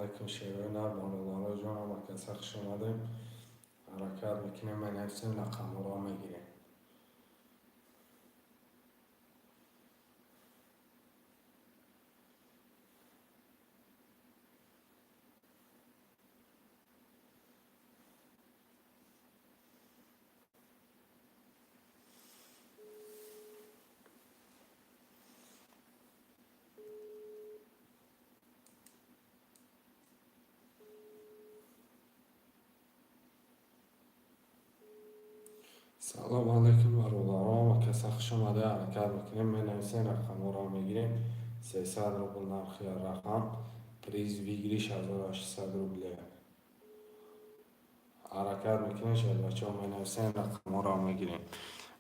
Алайкум, шерои нар, бародаро ҷон, ҳама каса хуш омадем. Ҳаракат мекунем, менависем, рақамҳоро мегирем. Салом алайкум, бародаро, ҳама каса хуш омада. Ҳаракат мекунем, менависем, рақамҳоро мегирем. 300 рубл нархи рақам, приз выигрыш 1800 рубле. Ҳаракат мекунем, шербачаҳо, менависем, рақамҳоро мегирем.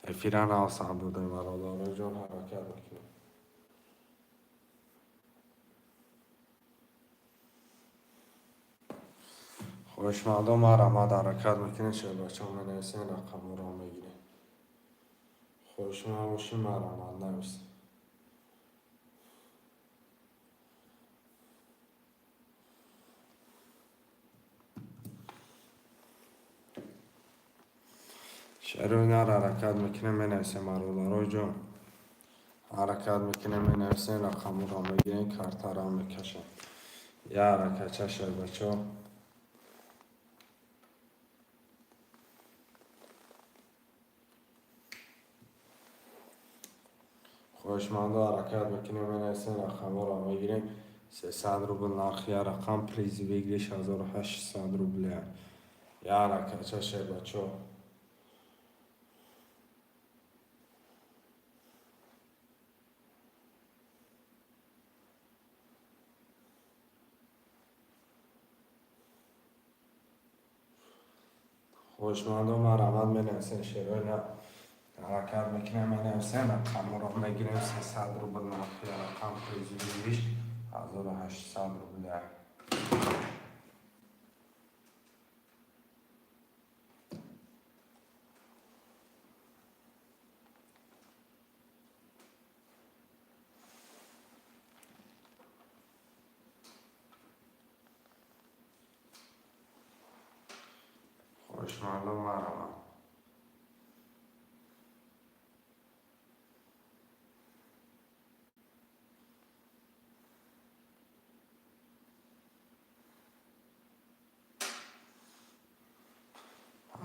Эфира нав сар додем, бародаро ҷон, ҳаракат мекунем. Хоҳишмандон, марҳамат, ҳаракат мекунем, шербачаҳо, менависем, рақамҳоро мегирем. Хоҳишманд бошӣ, марҳамат, нависем. Шерои нар, ҳаракат мекунем, менависем, бародаро ҷон. Ҳаракат мекунем, менависем, рақамҳоро мегирем, картаро мекашем. Я ҳаракатча, шербачаҳо. Хоҳишмандо, ҳаракат мекунем, менависем, рақамҳоро мегирем. 300 рубл нархи як рақам, приз выигрыш 1800 рубле. Я ҳаракатча, шербачаҳо. Хоҳишмандо, марҳамат, менависем, шерои нар. Ҳаракат мекунем, менависем, рақамҳоро мегирем. 300 рубл нархи як рақам, приз выигрыш 1800 рубле. Хоҳишмандо, марҳамат.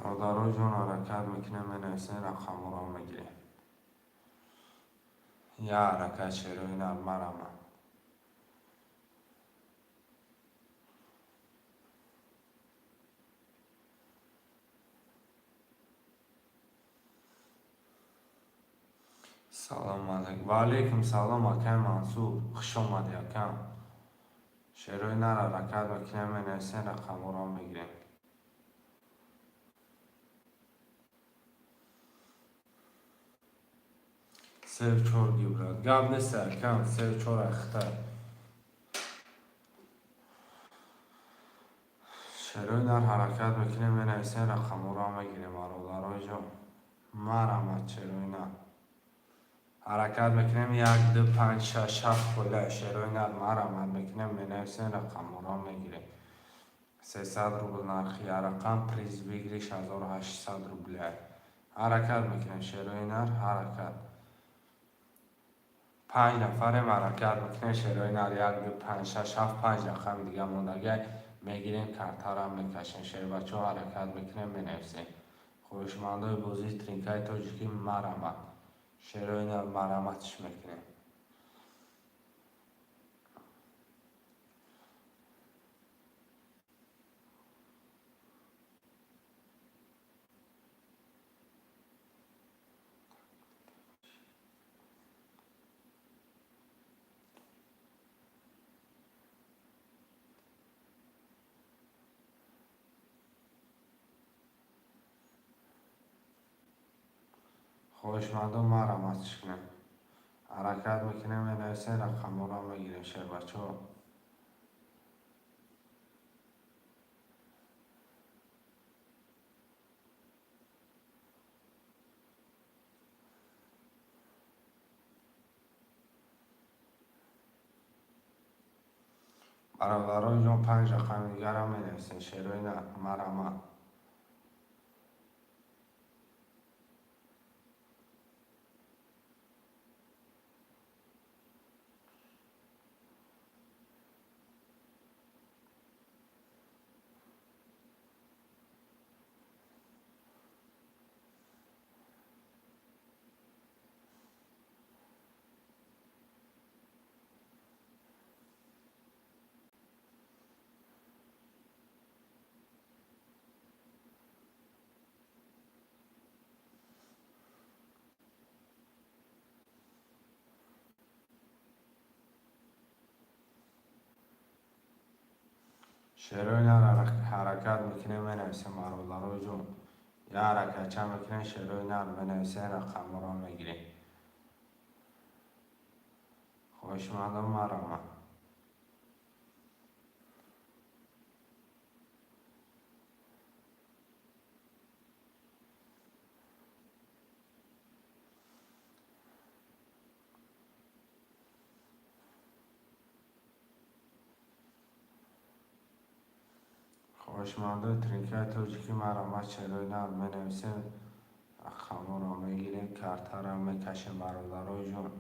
Бародаро ҷон, ҳаракат мекунем, менависем, рақамҳоро мегирем. Я ҳаракат, шерои нар, марҳамат. Салом алайкум. Ва алайкум салом, акай Мансур. Хуш омадӣ, акам. Шерои нар, ҳаракат мекунем, менависем, рақамҳоро мегирем. Сев чор гибрат. Гап нест, акам, сев чор ахта. Шерои нар, ҳаракат мекунем, менависем, рақамҳоро мегирем, бародарои ҷон. Марҳамат, шерои нар. Ҳаракат мекунем, як, ду, панҷ, шаш, ҳафт поля, шерои нар, марҳамат мекунем, менависем, рақамҳоро мегирем. 300 рубл нархи як рақам, приз выигрыш 1800 рубля. Ҳаракат мекунем, шерои нар, ҳаракат. Панҷ нафарем, ҳаракат мекунем, шерои нар, як, ду, панҷ, шаш, ҳафт, панҷ рақами дига мондагай мегирем, картарам мекашем. Шербачаҳо, ҳаракат мекунем, менависем. Хоҳишмандои бозии тринкаи тоҷикӣ, марҳамат. Шерои нар, марҳаматш мекунем. Хоҳишмандон, марҳаматш кунем. Ҳаракат мекунем, менависем, рақамҳоро мегирем, шербачаҳо. Бародарои ҷон, панҷ рақами дигарам менависем. Шерои нар, марама. Шерои нар, ҳаракат мекунем, менависем, бародарои ҷон. Я ҳаракатча мекунем, шерои нар менависем, рақамҳоро мегирем. Хоҳишмандон, марама. Хоҳишмандои тринкаи тоҷикӣ, марама, шерои нар менависем, рақамҳоро мегирем, картаро мекашем, бародарои ҷон.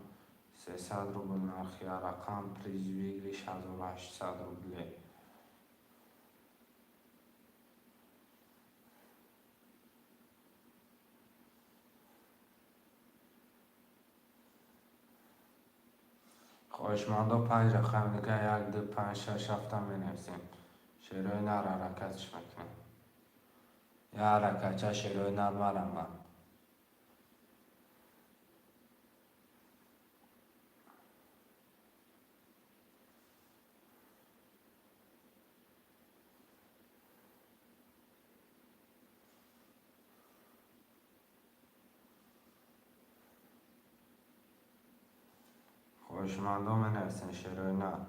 300 рубл нархи рақам, приз выигрыш 1800 рубле. Хоҳишмандо, панҷ рақами дига, як, ду, панҷ, шаш, ҳафта менависем. Шерои нар, ҳаракатш мекунем. Я ҳаракатча, шерои нар, марама. Хоҳишмандо менависем, шерои нар.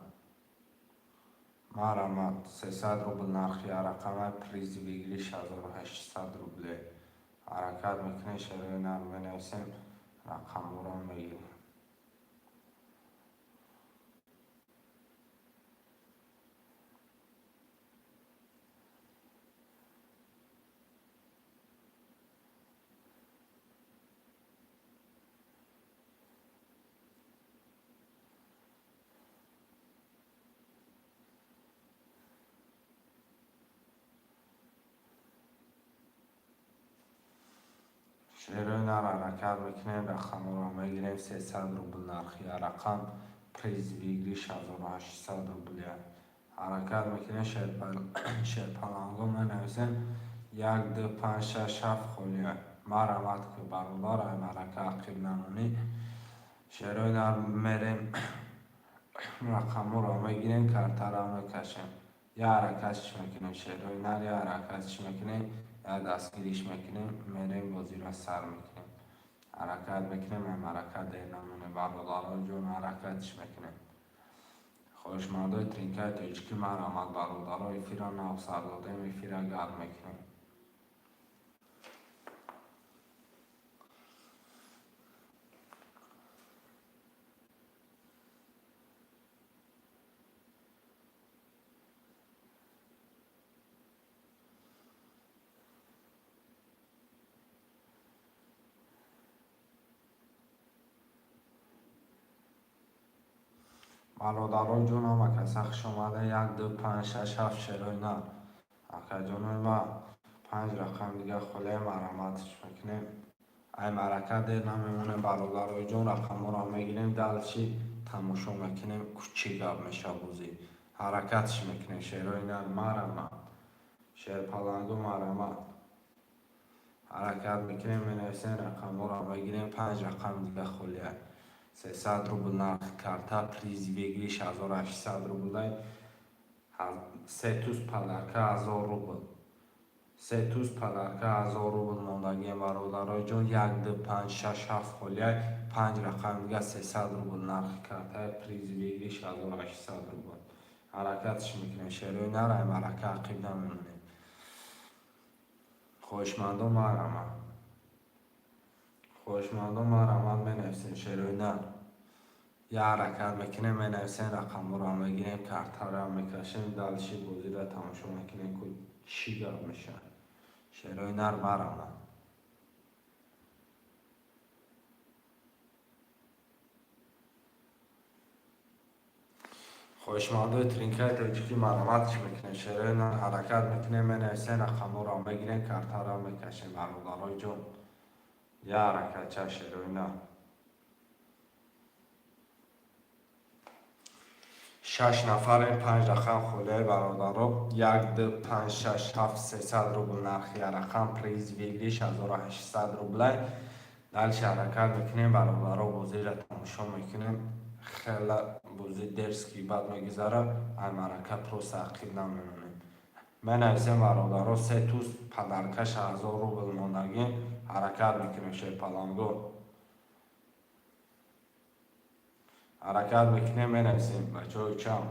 Марама, 300 рубл нархи рақама, приз выигрыш 1800 рубле. Ҳаракат мекунем, шерои нар менависем, рақамҳоро мегирем. Шерои нар, ҳаракат мекунем, рақамҳоро мегирем. 300 рубл нархи рақам, приз выигрыш 1800 рубле. Ҳаракат мекунем, шерпаланго менависем, як, ду, панҷ, шаш, ҳафт холия. Марамат ки, бародар, ай марака ақиб намонӣ. Шерои нар мерем, рақамҳоро мегирем, картаро мекашем. Я ҳаракатш мекунем, шерои нар, я ҳаракатш мекунем, я дастгириш мекунем, мерем, бозиро сар мекунем. Ҳаракат мекунем, ай марака дер намонем, бародарои ҷон, ҳаракатш мекунем. Хоҳишмандои тринкаи тоҷикӣ, марамат, бародаро, эфира нав сар додем, эфира гарм мекунем. Бародарон ҷон, ҳама каса хуш омада. Як, ду, панҷ, шаш, ҳафт, шерои нар. Акаҷонои ма, панҷ рақам дига холия, мараматш мекунем. Ай марака дер намемонем, бародарои ҷон, рақамҳоро мегирем, дальше тамошо мекунем, чӣ гап меша бозӣ. Ҳаракатш мекунем, шерои нар, марамат. Шерпалангу, марамат. Ҳаракат мекунем, менависем, рақамҳоро мегирем, панҷ рақам дига холия. 300 рубл нархи карта, приз выигрыш 1800 рублай, се туз подарка 1000 рубл. Се туз подарка 1000 рубл мондагием, бародарои ҷон. Як, ду, панҷ, шаш, ҳафт холияй, панҷ рақам дига, 300 рубл нархи карта, приз выигрыш 1800 рубл. Ҳаракатш мекунем, шерои нар, ай марака ақиб намемонем. Хоҳишмандон, марама. Хоҳишмандон, марама, менависем, шерои нар. Я ҳаракат мекунем, менависем, рақамҳоро мегирем, картаро мекашем, дальше бозиро тамошо мекунем, ку чӣ гап мешавад. Шерои нар, барамад. Хоҳишмандои тринкаи тоҷикӣ, марҳамат мекунем. Шерои нар, ҳаракат мекунем, менависем, рақамҳоро мегирем, картаро мекашем. Бародарои ҷон, я ҳаракатча, шерои нар. Шаш нафарем, панҷ рақам холияи, бародаро: як, ду, панҷ, шаш, ҳафт. 300 рубл нархи як рақам, приз выигрыш 1800 рублай. Дальше ҳаракат мекунем, бародаро, бозиро тамошо мекунем. Хела бозӣ дерзкий бад мегузарад, ай марака просто ақиб намемонем. Менависем, бародаро, се туз подаркаша 1000 рубл мондагим. Ҳаракат мекунем, шерпаланго, ҳаракат мекунем, менависем, бачаҳои чам,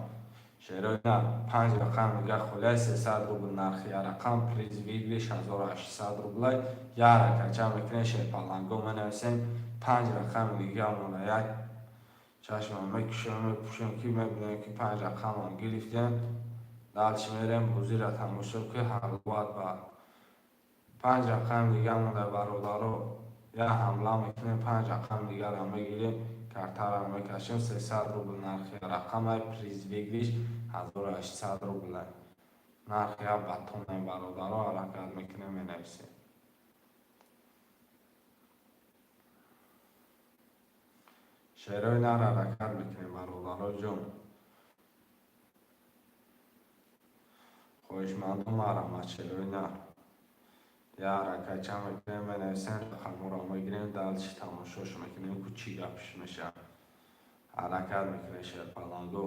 шерои нар. Панҷ рақам дига холияй, 300 рубл нархи як рақам, приз выигрыш 1800 рублай. Як ҳаракатча мекунем, шерпаланго, менависем. Панҷ рақами дига монда, як чашмам мекушем, мепӯшем, ки мебинем, ки панҷ рақамам гирифтем. Дальше мерем, бозиро тамошо ки ҳаловат бад. Панҷ рақами дига монда, бародаро, як ҳамла мекунем, панҷ рақами дигарро мегирем, картаро мекашем. 300 рубл нархи рақамай, приз выигрыш 1800 рублай нархи як батонай. Бародаро, ҳаракат мекунем, менависем. Шерои нар, ҳаракат мекунем, бародаро ҷон. Хоҳишмандон, марҳамат, шерои нар. Я ҳаракатча мекунем, менависем, рақамҳоро мегирем, дальше тамошош мекунем, ку чӣ гапш мешавад. Ҳаракат мекунем, шерпаланго.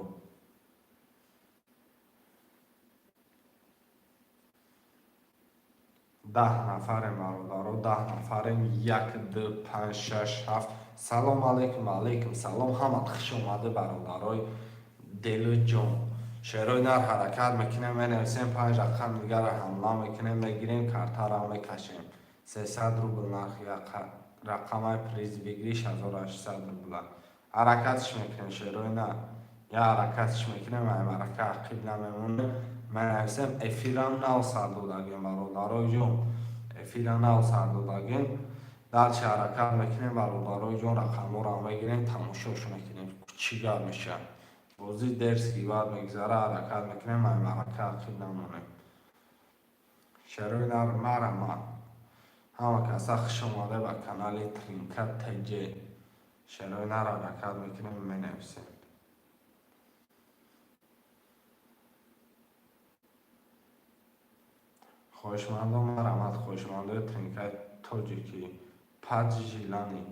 10 нафарем, бародаро, 10 нафарем. Як, ду, панҷ, шаш, ҳафт. Салом алейкум, алейкум салом, ҳамат хуш омадӣ, бародарои делу ҷон. Шерои нар, ҳаракат мекунем, менависем, панҷ рақам дигарро ҳамла мекунем, мегирем, картаро мекашем. 300 рубл нархи рақамаи, приз выигрыш 1800 рубла. Ҳаракатш мекунем, шерои нар, я ҳаракатш мекунем, аймарака ақиб намемонем. Менависем. Эфирам нав сар додагем, бародарои ҷон, эфира нав сар додагем. Дальше ҳаракат мекунем, бародарои ҷон, рақамҳоро мегирем, тамошош мекунем, чӣ гап мешавад. Бозӣ дерзкий бад мегузара, ҳаракат мекунем, аймарака ақиб намонем. Шерои нар, марҳамат, ҳама каса хуш омада ба канали Тринка ТЖ. Шерои нар, ҳаракат мекунем, менависем. Хоҳишмандон, марҳамат, хоҳишмандои тринкаи тоҷикӣ. Паҷ жилани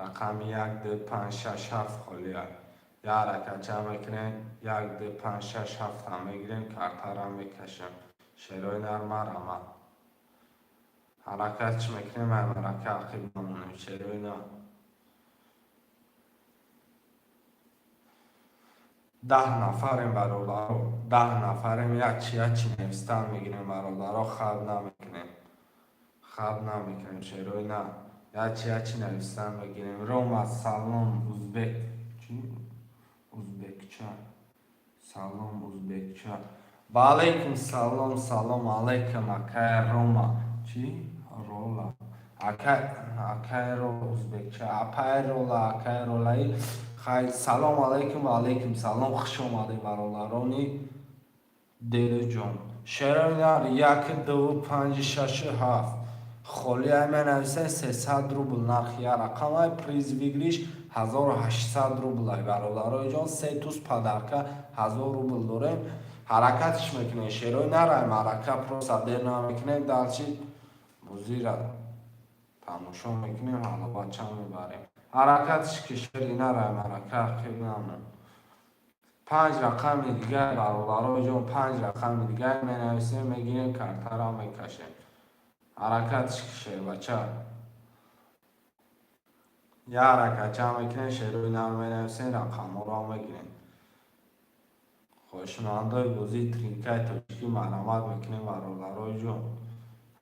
рақами як, ду, панҷ, шаш, ҳафт холия. Як ҳаракатча мекунем, як, ду, панҷ, шаш, ҳафтам мегирем, картаро мекашем. Шерои нар, марҳамат, ҳаракатш мекунем, аймарака ақиб намонем. Шерои нар, 10 нафарем, бародаро, 10 нафарем. Якчи якчи навистан мегирем, бародаро, хаб намекунем, хаб намекунем. Шерои нар, якчи якчи навистан мегирем. Рома, салом, узбек чи, узбекча, салом, узбекча. Ва алайкум салом, салом алайкум, акай Рома. Чи рола, акай, акай Рола, узбекча, апай Рола, акай Ролаи хай. Салом алайкум, ва алайкум салом, хуш омадед, бародарони делуҷон. Шерои нар, як, ду, панҷ, шашу ҳафт холия менависем. 300 рубл нархи як рақамай, приз выигрыш 1800 рублай. Бародарои ҷон, се туз подарка 1000 рубл дорем. Ҳаракатш мекунем, шерои нарай, марака просто дер намекунем. Дальше бозира тамошо мекунем, ҳаловатча мебарем. Ҳаракатш ки, шери нарай, марака ақиб намон. Панҷ рақами дигар, бародарои ҷон, панҷ рақами дигар менависем, мегирем, картаро мекашем. Ҳаракатш ки, шербача, як ҳаракатча мекунем, шерои нар менависем, рақамҳоро мегирем. Хоҳишмандои бозии тринкаи тоҷикӣ, марҳамат мекунем, бародарои ҷон.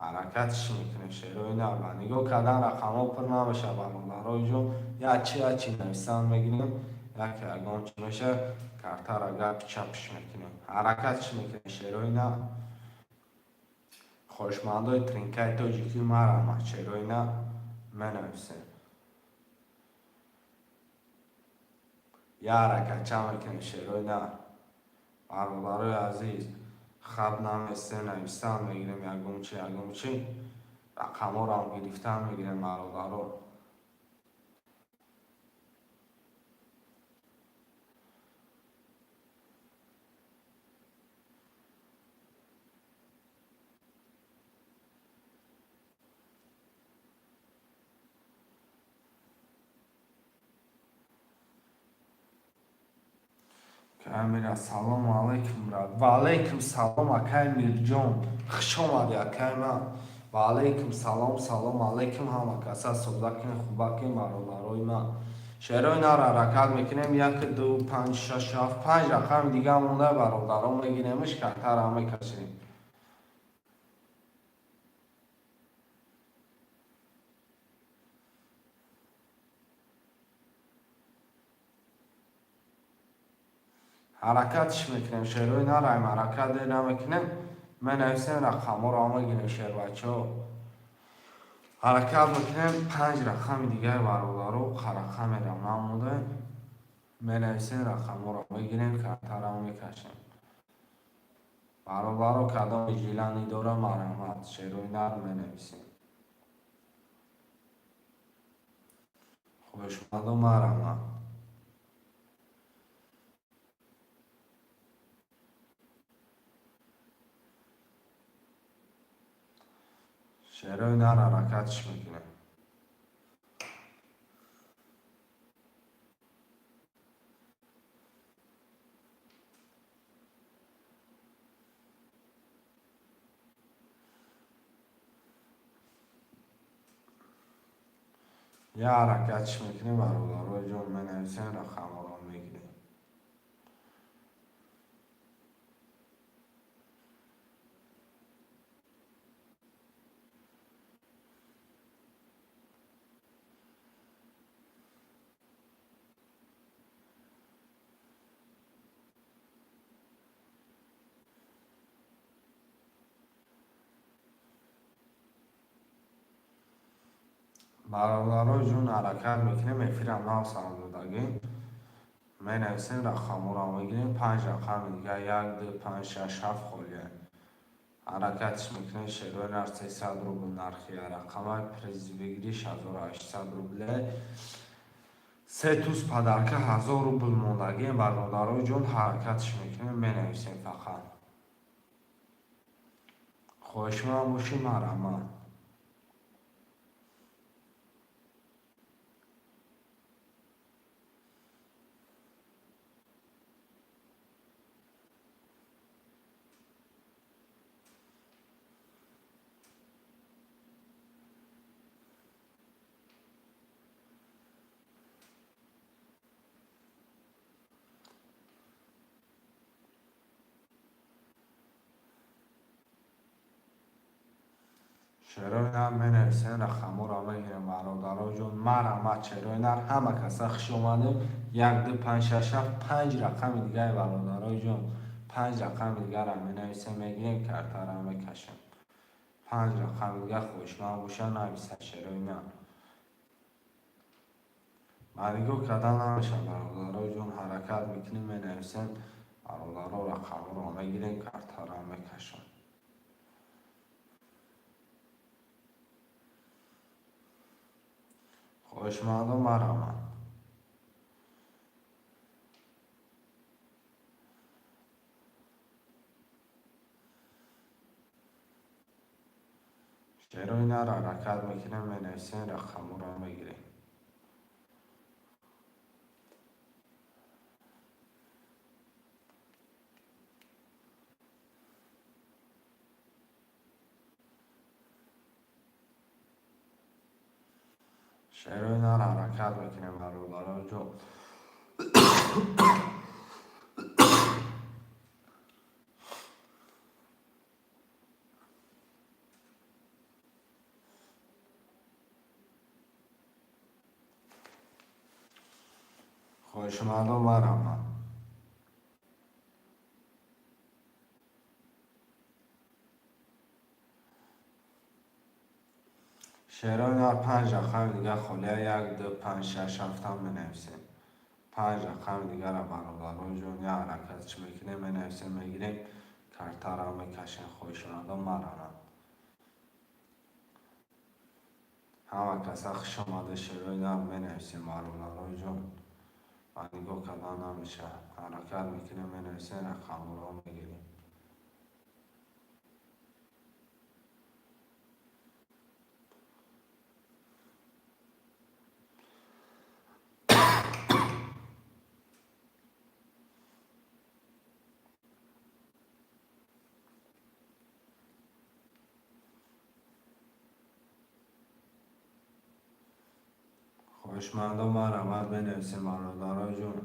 Ҳаракатш мекунем, шерои нар. Ба нигоҳ кардан рақамҳо пур намеша, бародарои ҷон. Як чи, як чи нависан мегирем, яке ягон чи меша, картара гапи чапш мекунем. Ҳаракатш мекунем, шерои нар. Хоҳишмандои тринкаи тоҷикӣ, марҳамат, шерои нар, менависем. Як ҳаракатча мекунем, шерои нар. Бародарои азиз, хаб наместем, нависан мегирем ягон чи, ягон чи. Рақамҳоро гирифтан мегирем, бародаро. Камера, салому алайкум, брат. Ва алайкум салом, акай Мирҷон. Хуш омадӣ, акай ман. Ва алайкум салом, салом алайкум ҳама каса, созакин, хубакин, бародарои ман. Шерои нар, ҳаракат мекунем. Як, ду, панҷ, шаш, ҳафт, панҷ рақами дига монда, бародарон, мегиремш, картара мекашем. Ҳаракатш мекунем, шерои нараем, ҳаракат намекунем, менависем, рақамҳоро мегирем, шербачаҳо. Ҳаракат мекунем, панҷ рақами дигаи, бародаро, рақамеро намонда, менависем, рақамҳоро мегирем, картаро мекашем. Бародаро, кадоми желание дора, марҳамат, шерои нар, менависем. Хоҳишмандо, марҳамат. Шерои нар, ҳаракатш мекунем. Я ҳаракатш мекунем, бародарои ҷон, менависем, рақамҳоро мегирем. Бародарои ҷон, ҳаракат мекунем, эфирам нав сар додагӣ. Менависем, рақамҳоро мегирем, панҷ рақами дига, як, ду, панҷ, шаш, ҳафт холия. Ҳаракатш мекунем, шерои нар, 300 рубл нархи рақама, приз выигрыш 1800 рубле. Се туз подарка 1000 рубл мондагием, бародарои ҷон, ҳаракатш мекунем, менависем фақат. Хоҳишманд бошӣ, марҳамат. Шерои нар, менависем, рақамҳоро мегирем, бародарои ҷон, марҳамат, шерои нар, ҳама каса хуш омадем. Як, ду, панҷ, шаш, ҳафт, панҷ рақами дигаи, бародарои ҷон, панҷ рақами дигарро менависем, мегирем, картаро мекашем. Панҷ рақами дига хоҳишманд боша, нависа, шерои нар. Ба нигоҳ кардан намеша, бародарои ҷон, ҳаракат мекунем, менависем, бародаро, рақамҳоро мегирем, картаро мекашем. Хоҳишмандо, марҳамат. Шерои нар, ҳаракат мекунем, менависем, рақамҳоро мегирем. Шерои нар, ҳаракат мекунем, бародарои ҷон. Хоҳишмандо, марҳамат. Шерои нар, панҷ рақами дига холия, як, ду, панҷ, шаш, ҳафтам менависем. Панҷ рақами дигара, бародарон ҷон, як ҳаракат чӣ мекунем, менависем, мегирем, картаро мекашем. Хоҳишмандо, марҳамат. Ҳама каса хуш омада. Шерои нар, менависем, бародарон ҷон, ва нигоҳ кардан намешавад. Ҳаракат мекунем, менависем, рақамҳоро мегирем. Хоҳишмандо, марҳамат, менависем, бародарон ҷон.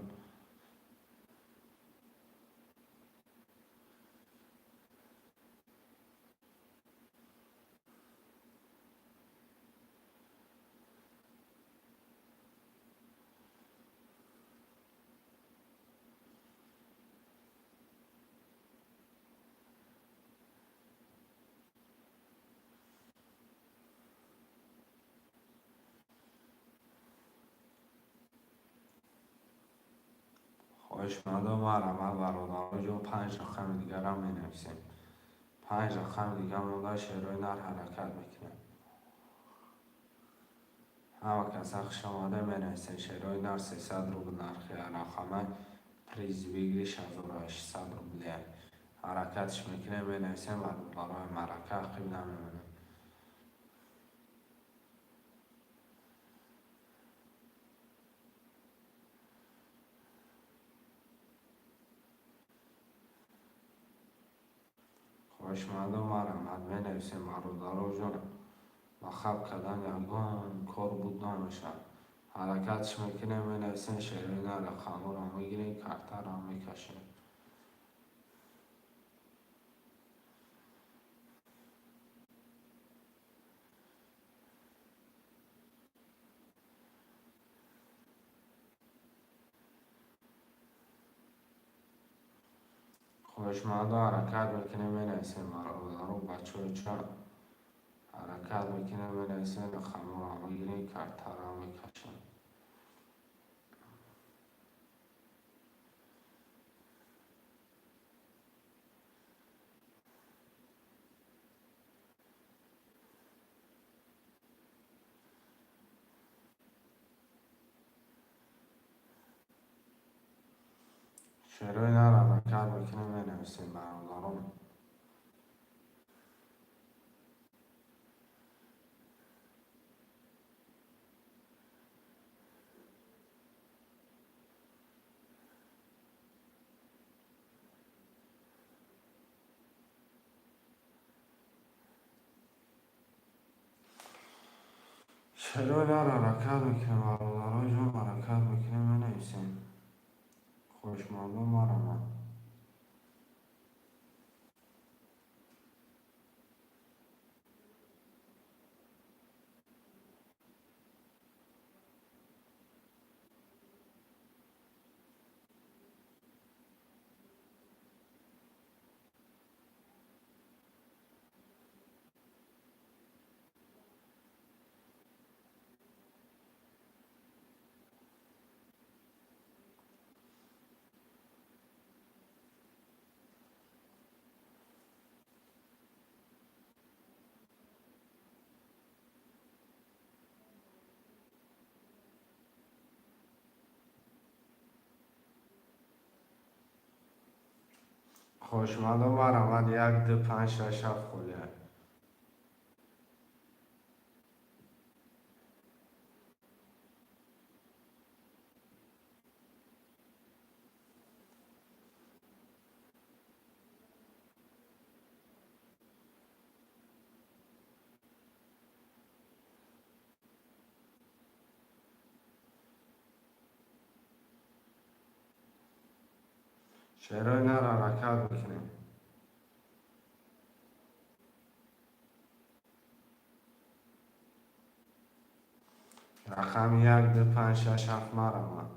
Хоҳишмандо, марҳамат, бародарон ҷон, панҷ рақами дигарам менависем. Панҷ рақами дига монда. Шерои нар, ҳаракат мекунем. Ҳама каса хушомада, менависем. Шерои нар, 300 рубл нархи рақама, приз выигрыш 1800 рублия. Ҳаракатш мекунем, менависем, бародарои марака ақиб намемонем. Хоҳишмандо, марҳамат, менависем, бародарон ҷон. Ба хаб кардан ягон кор буд намешавад. Ҳаракатш мекунем, менависем, шерои нар, рақамҳоро мегирем, картаро мекашем. Хоҳишмандо, ҳаракат мекунем, менависем, бародарон, бачаҳои ча, ҳаракат мекунем, менависем, рақамҳоро мегирем, картаро мекашем. Шерои нар, ҳаракат мекунем, менависем, бародарон. Шерои нар, ҳаракат мекунем, бародарон ҷон, ҳаракат мекунем, менависем. Хоҳишмандо, марҳамат. Хоҳишмандо, марҳамат, як, ду, панҷ, шаш, ҳафт холия. Шерои нар, ҳаракат мекунем. Рақами як, ду, панҷ, шаш, ҳафт, марҳамат.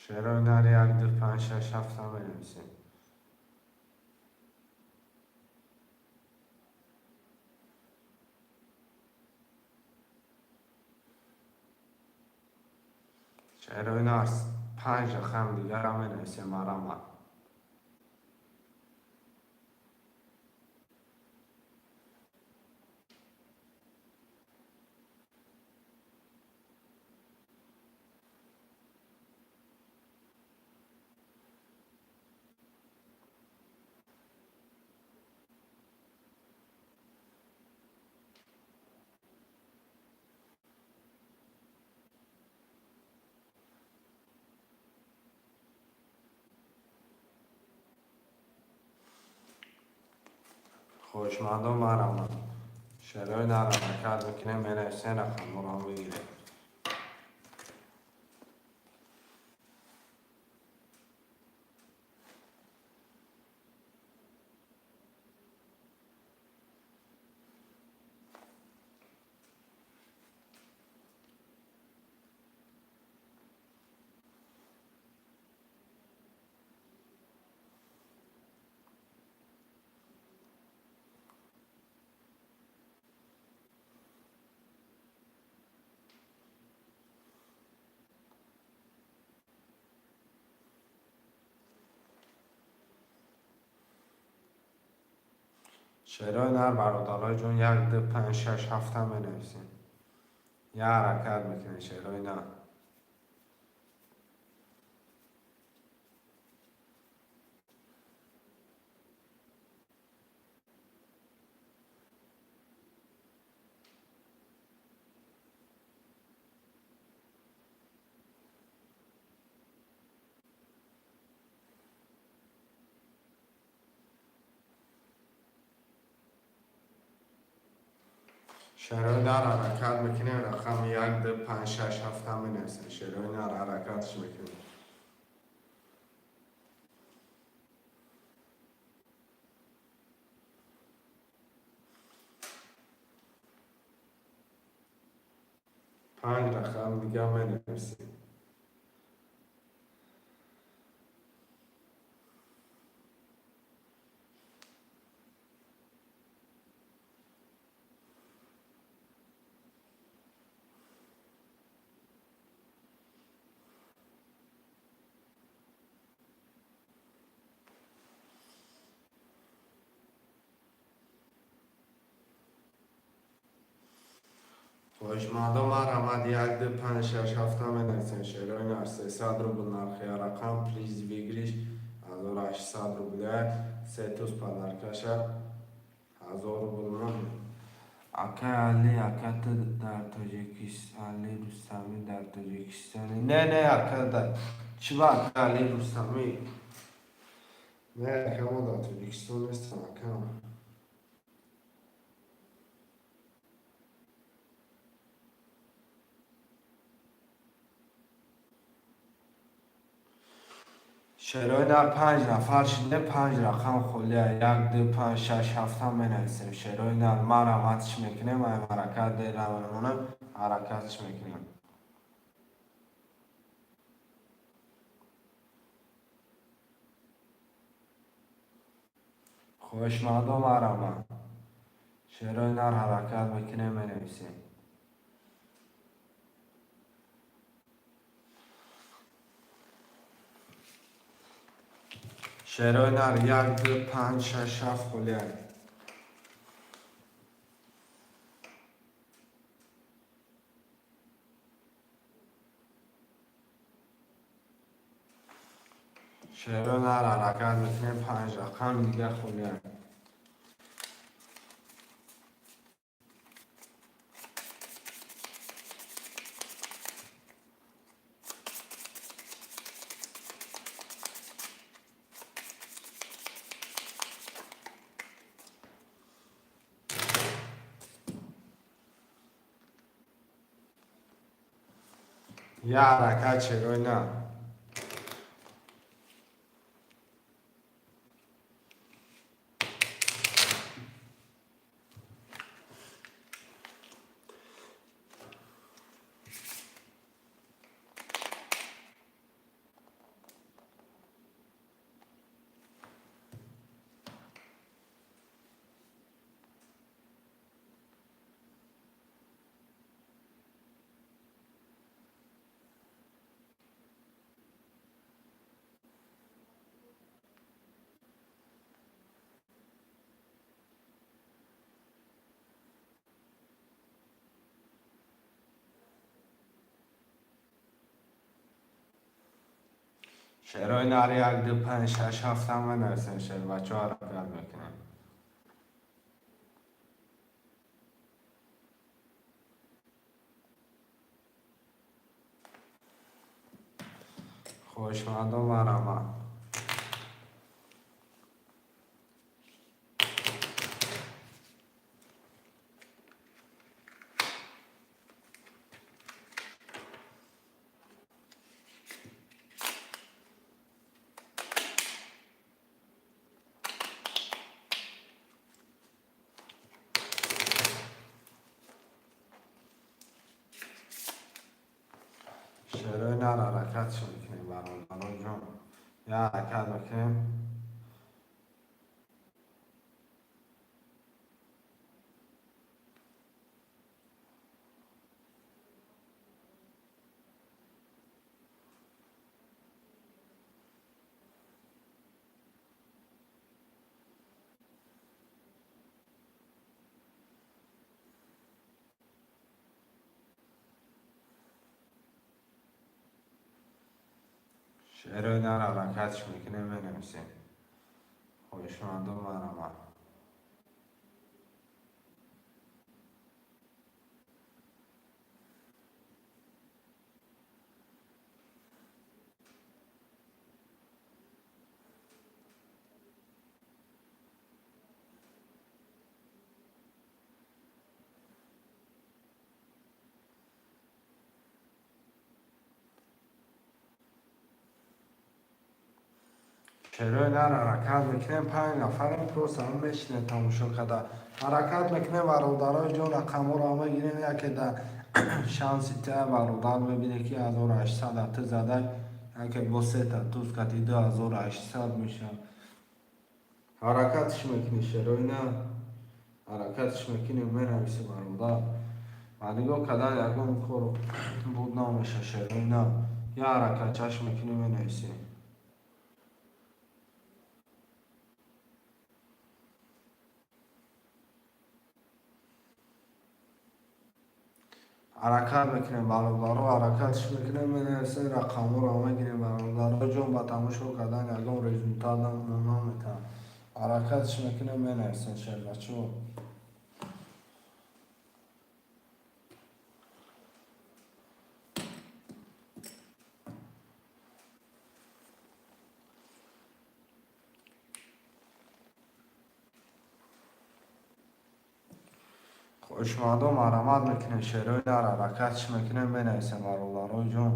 Шерои нар як, ду, панҷ, шаш, ҳафта менависем. Шерои нар, панҷ рақам дигара менависем, марҳамат. Хоҳишмандон, марҳамат. Шерои нар, ҳаракат мекунем, менависем, рақамҳоро мегирем. Шерои нар, бародарои ҷон, як, ду, панҷ, шаш, ҳафта менависем. Як ҳаракат мекунем, шерои нар. Шерои нар, ҳаракат мекунем, рақами як, ду, панҷ, шаш, ҳафта менависем. Шерои нар, ҳаракатш мекунем. Панҷ рақам дига менависем. Хоҳишмандон, марҳамат, як, ду, панҷ, шаш, ҳафта менависем. Шерои нар, 300 рубл нархи рақам, приз выигрыш 1800 рубля, се туз подаркаша 1000 рубл мон. Акай Али, ака, ту дар Тоҷикистон, Али Рустамӣ дар Тоҷикистони? Не, не, ака, да чӣ ба ака Али Рустамӣ? Не, ака, мо дар Тоҷикистон нестам, ака. Шерои нар, панҷ нафар шиде, панҷ рақам холия, як, ду, панҷ, шаш, ҳафта менависем. Шерои нар, марҳаматш мекунем, ай ҳаракат дера мемонем, ҳаракатш мекунем. Хоҳишмандон, марҳамат. Шерои нар, ҳаракат мекунем, менависем. Шерои нар, як, ду, панҷ, шаш, ҳафт холия. Шерои нар, ҳаракат мекунем, панҷ рақам дига холия. Як ҳаракат, шерои нар. Шерои нар 1, 2, 5, 6, 7 ҳам менависем. Шербачо, ҳаракат мекунем. Хоҳишмандон, марҳамат. Шерои нар ҳаракатш мекунем, бародарон ҷон, я ҳаракат мекунем. Шерои нар ҳаракатш мекунем, менависем. Хоҳишмандон, марҳамат. Шерои нар ҳаракат мекунем. Панҷ нафарем, просто ҳам мешинем тамошо карда. Ҳаракат мекунем, бародарои ҷон, рақамҳоро мегирем. Яке да шанси та, бародар, мебине, ки 1800 ту зада, яке бо сета туз кати 2800 мешавад. Ҳаракатш мекунӣ, шерои нар ҳаракатш мекунем, менависи, бародар. Ба нигоҳ кардан ягон кор буд намеша. Шерои нар я ҳаракатчаш мекунем, менависем. Ҳаракат мекунем, бародаро, ҳаракатш мекунем, менависем, рақамҳоро мегирем. Бародаро ҷон, ба тамошо кардан ягон результат наметавон. Ҳаракатш мекунем, менависем, шербачо. Хоҳишмандон, марҳамат мекунем. Шерои нар ҳаракатш мекунем, менависем, бародарои ҷон.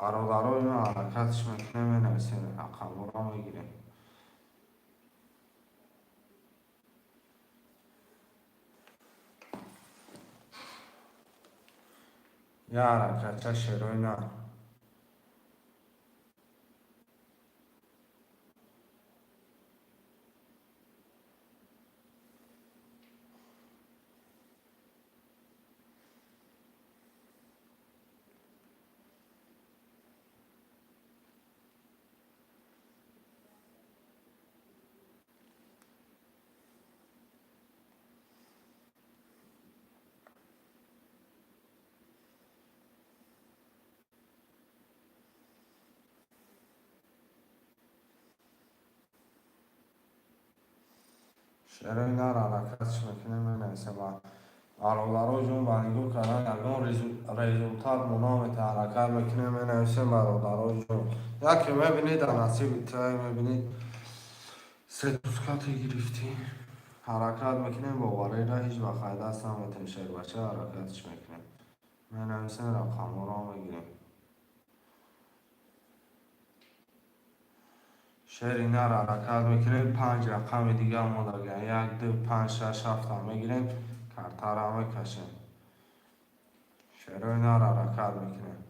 Бародарои ҷон, ҳаракатш мекунем, менависем, рақамҳоро мегирем. Я ҳаракатча, шерои нар. Шерои нар ҳаракатш мекунем, менависем. Бародаро ҷон, ба нигоҳ кардан ягон результат мо наметавон. Ҳаракат мекунем, менависем, бародаро ҷон. Яке мебинед, дар насиби тай мебинед, се тузкате гирифтӣ. Ҳаракат мекунем, боварира ҳеҷ вақт аз даст наметем. Шербача, ҳаракатш мекунем, менависем, рақамҳоро мегирем. Шери нар ҳаракат мекунем. Панҷ рақами дигар мондагиан: як, ду, панҷ, шаш, ҳафта мегирем, картара мекашем. Шерои нар ҳаракат мекунем.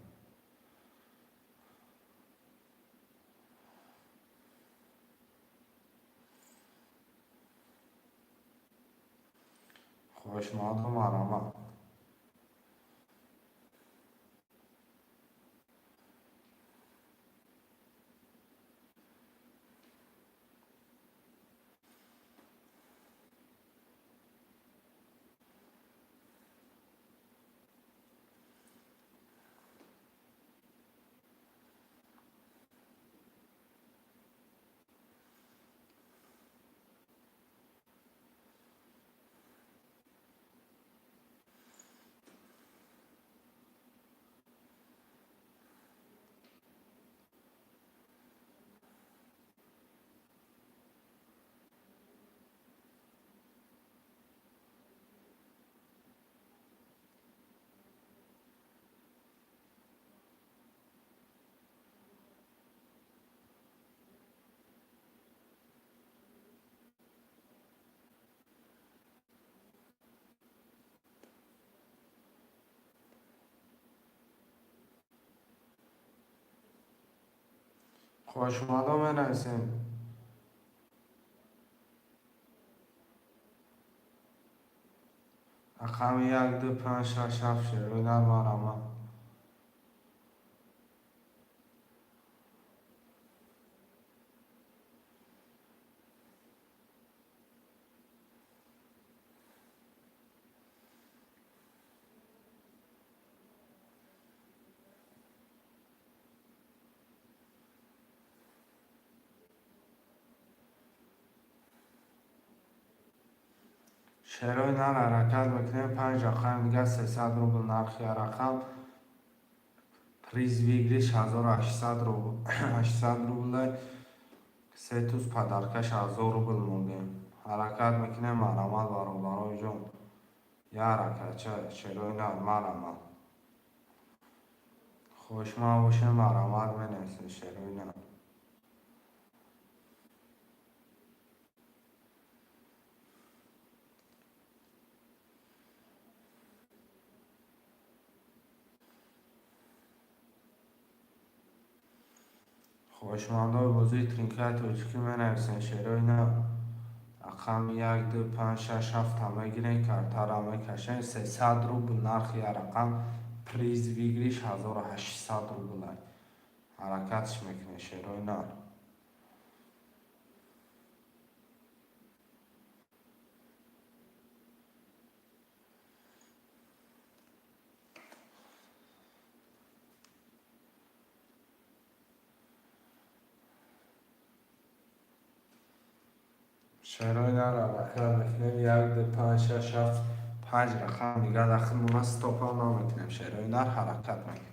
Хоҳишманду, марҳамат. Хоҳишмандо, менависем. Рақами як, ду, панҷ, шаш, ҳафт, шерои нар, марҳамат. Шерои нар, ҳаракат мекунем. Панҷ рақами дигар, 300 рубл нархи рақам. Приз выигрыш 1800 рубл, 800 рублай. Се туз подаркаш 1000 рубл мондем. Ҳаракат мекунем, марҳамат, бародарои ҷон. Як ҳаракатча, шерои нар, марҳамат. Хоҳишманд бошем, марҳамат, менависем, шерои нар. Хоҳишмандои бозии тринкаи тоҷикӣ, менависем, шерои нар. Рақами як, ду, панҷ, шаш, ҳафта мегирем, картаро мекашем. 300 рубл нархи як рақам, приз выигрыш 1800 рублай. Ҳаракатш мекунем, шерои нар. Шерои нар, ҳаракат мекунем. Як, ду, панҷ, шаш, ҳафт, панҷ рақам дигар дахл мона, стопам намекунем. Шерои нар, ҳаракат мекунем.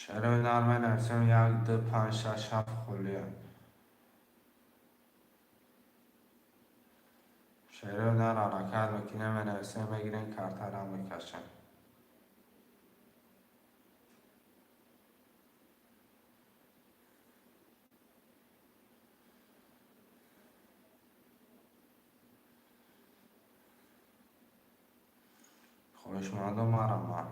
Шерои нар, менависем. Як, ду, панҷ, шаш, ҳафт холия. Шерои нар, ҳаракат мекунем, менависем, мегирем, картара мекашем. Хоҳишмандо, марҳамат.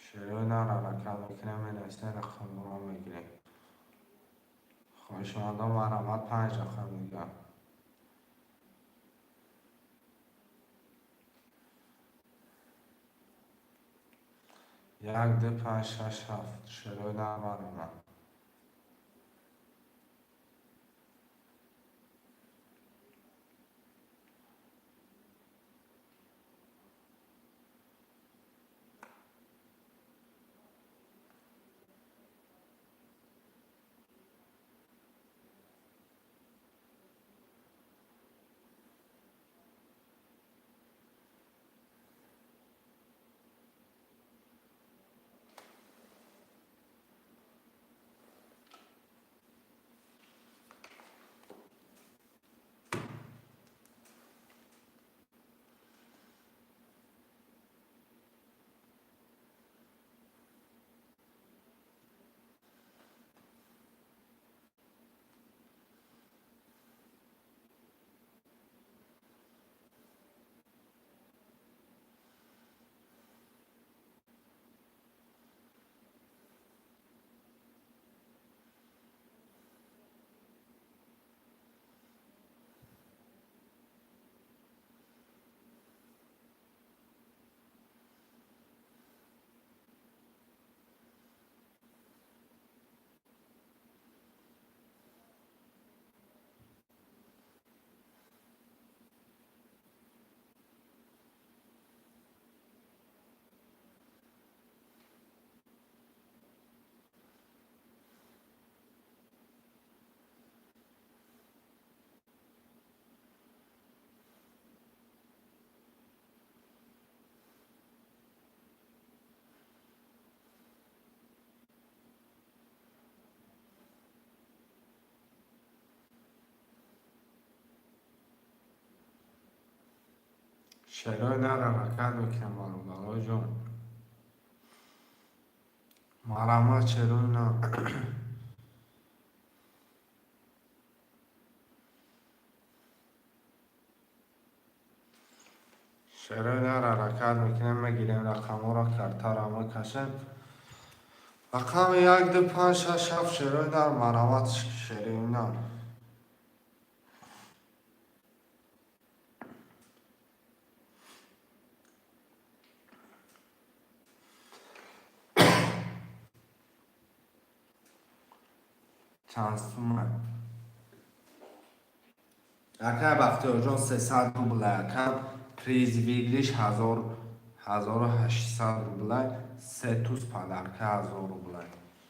Шерои нар, ҳаракат мекунем, менависем, рақамҳоро мегирем. Хоҳишмандо, марҳамат, панҷ рақам дигар. Як, ду, панҷ, шаш, ҳафт, шерои нар, марҳамат. Шерои нар, ҳаракат мекунем, бародарои ҷон. Марҳамат, шерои нар. Шерои нар, ҳаракат мекунем, мегирем рақамҳоро, картаро мекашем. Рақами як, ду, панҷ, шаш, ҳафт, шерои нар, марҳамат, шерои нар. Чанд сума? Акай Бахтиёрҷон, 300 рубл якам, приз выигрыш 1800 рубла, се туз подарка 1000 рубла.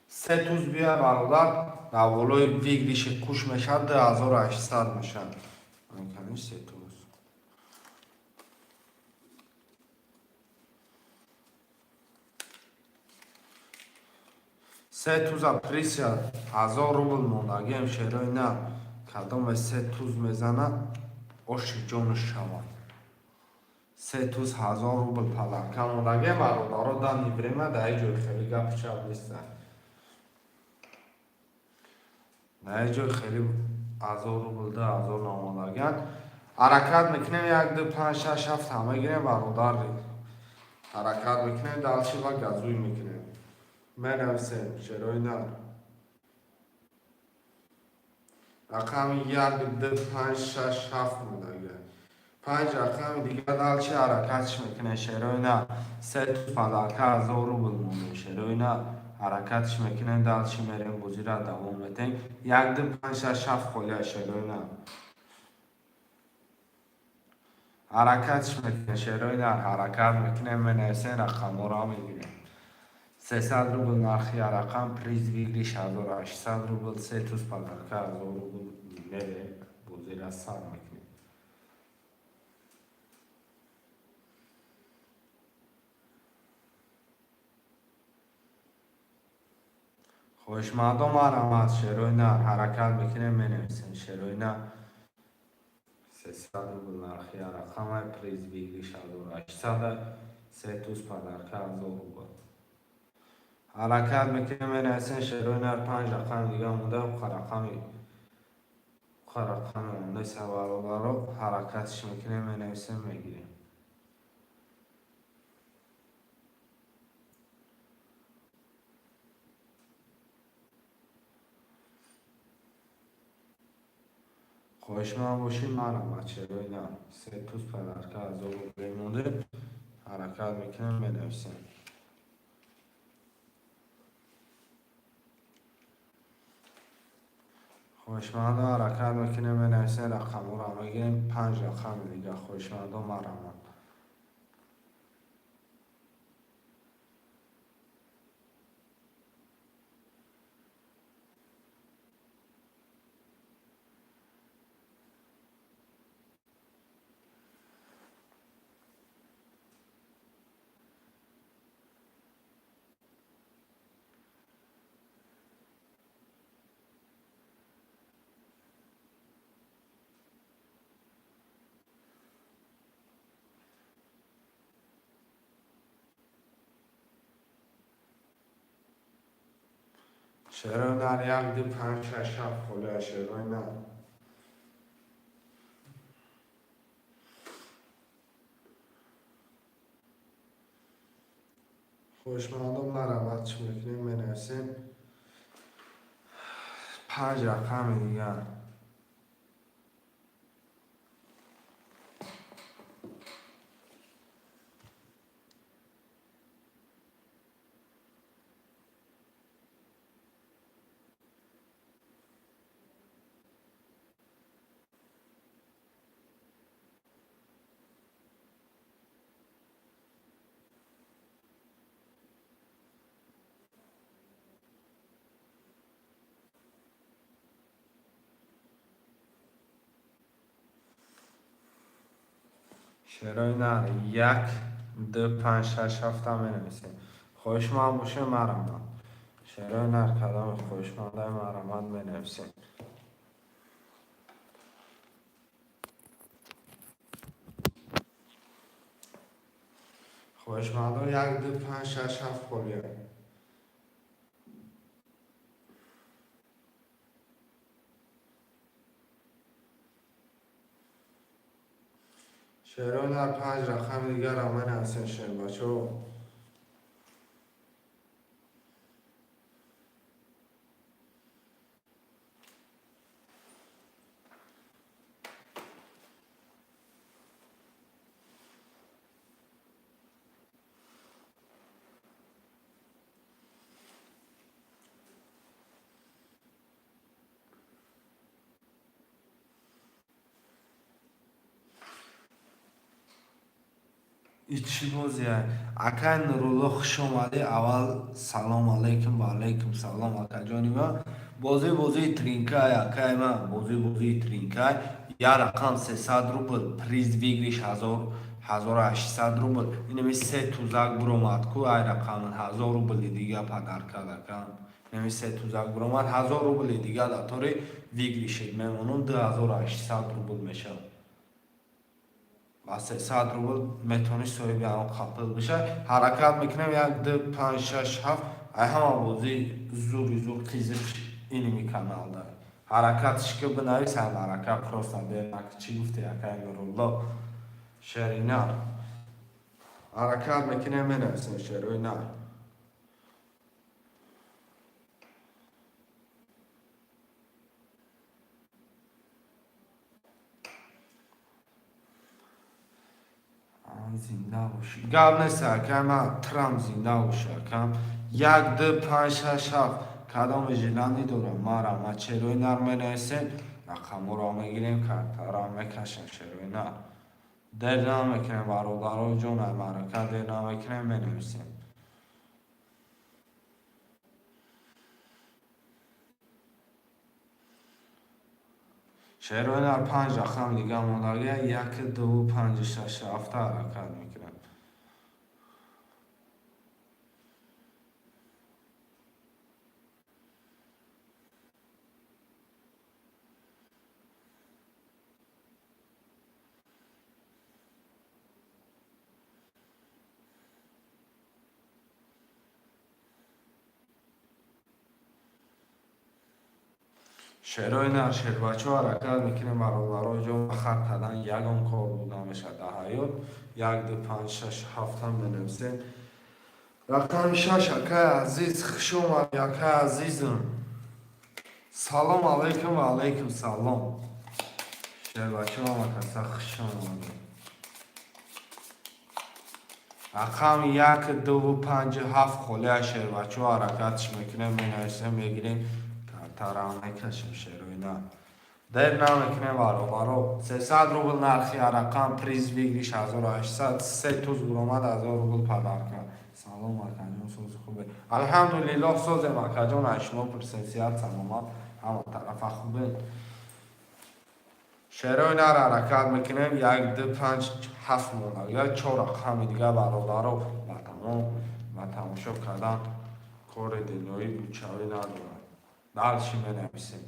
Се туз бия, бародар, дар болои выигрыши куш мешавад, 2800 мешавад. Се туз. Се туза приз 1000 рубл мондагием, шерои нар. Кадоме се туз мезанад, оши ҷонаш шавад. Се туз 1000 рубл подарка мондагием, бародаро, данный время дар ҳеҷ ҷои хеле гапи чап неста. Дар ҳеҷ ҷои хеле 1000 рубл, 2000 намондагианд. Ҳаракат мекунем, як, ду, панҷ, шаш, ҳафт ҳама гирем, бародар. Ҳаракат мекунем, дальше ва газуй мекунем. Менависем, шерои нар. Рақами як, ду, панҷ, шаш, ҳафт мондагианд. Панҷ рақами дигар дальше ҳаракатш мекунем, шерои нар. Се туз подарка 1000 рубл мондем, шерои нар. Ҳаракатш мекунем, дальше мерем, бозиро давом метем. Як, ду, панҷ, шаш, ҳафт холия, шерои нар. Ҳаракатш мекунем, шерои нар, ҳаракат мекунем, менависем, рақамҳоро мегирем. 300 рубл нархи рақам, приз выигрыш 1800 рубл, се туз подарка 1000 рубл мерем, бозиро сар мекунем. Хоҳишмандон, марҳамат, шерои нар, ҳаракат мекунем, менависем, шерои нар. 300 рубл нархи рақама, приз выигрыш 1800, се туз подарка 1000 рубл. Ҳаракат мекунем, менависем, шерои нар, панҷ рақами дига монда, рақами монда, бародаро, ҳаракатш мекунем, менависем, мегирем. Хоҳишманд бошед, марҳамат, шерои нар. Се туз подарка 1000 рубл монда, ҳаракат мекунем, менависем. Хоҳишмандо, ҳаракат мекунем, менависем, рақамҳоро мегирем, панҷ рақами дига, хоҳишмандо, марҳамат. Шерои нар, як, ду, панҷ, шаш, ҳафт холия, шерои нар. Хоҳишмандон, марҳамат, чӣ мекунем, менависем. Панҷ рақами дигар. Шерои нар, як, ду, панҷ, шаш, ҳафта менависем. Хоҳишманд бошем, марҳамат. Шерои нар, кадоме хоҳишмандай, марҳамат, менависем. Хоҳишмандо, як, ду, панҷ, шаш, ҳафт холия. Шерои нар, панҷ рақами дигар менависем, шербачо. И чӣ бозия? Акай Нурулло, хуш омадӣ. Аввал салом алейкум. Ва алейкум салом, акаҷони ма. Бозӣ бозии тринкай, акай ма, бозӣ бозии тринкай. Як рақам 300 рубл, приз выигрыш 1800 рубл. Инами се тузак буромад ку, ай рақам 1000 рубли дига подарка, акам. Инами се тузак буромад, 1000 рубли дига датори выигрыш ет мемонум, 2800 рубл мешавад. Ба 300 рубл метавонӣ соҳиби ҳамон қапил бишавӣ. Ҳаракат мекунем, як, ду, панҷ, шаш, ҳафт. Ай ҳама бозӣ зури зур, қизиқ иними каналда. Ҳаракатш ки бинавис, ҳам ҳаракат просто дер. Чӣ гуфти, акай Нурулло? Шеринар, ҳаракат мекунем, менависем, шерои нар. Зинда бошӣ, гап нест, акай ма, трам зинда бошӣ, акам. Як, ду, панҷ, шаш, ҳафт, кадоме желание дорам, мара шерои нар менависем, рақамҳоро мегирем, картаро мекашем. Шерои нар, дер намекунем, бародарои ҷон, ай марака дер намекунем, менависем. Шерои нар, панҷ рақам дига мондагия, як, ду, панҷ, шаш, ҳафта. Ҳаракат мекунем. Шерои нар, шербачо, ҳаракат мекунем, бародарои ҷон. Хат кардан ягон кор буд намешавад дар ҳаёт. Як, ду, панҷ, шаш, ҳафтам менависем. Рақами шаш, акай азиз, хуш омадӣ, акай азизм. Салом алейкум. Ва алейкум салом, шербачо, ҳамакаса хуш омадӣ. Рақами як, дуву, панҷу, ҳафт холия, шербачо. Ҳаракатш мекунем, менависем, мегирем, картаро мекашем. Шерои нар, дер намекунем, баробаро. 300 рубл нархи рақам, приз выигрыш 1800. Се туз буромад, 1000 рубл подарка. Салом, акаҷон, сози хубе? Алҳамдулиллоҳ, созем, акаҷон, аз шумо пурсем, сиҳат, саломат, ҳама тарафа хубе. Шерои нар, ҳаракат мекунем. Як, ду, панҷ, ҳафт монда, чор рақами дига, бародаро. Ба тамом ба тамошо кардан кори дунёӣ бучавӣ надорад. Дальше менависем.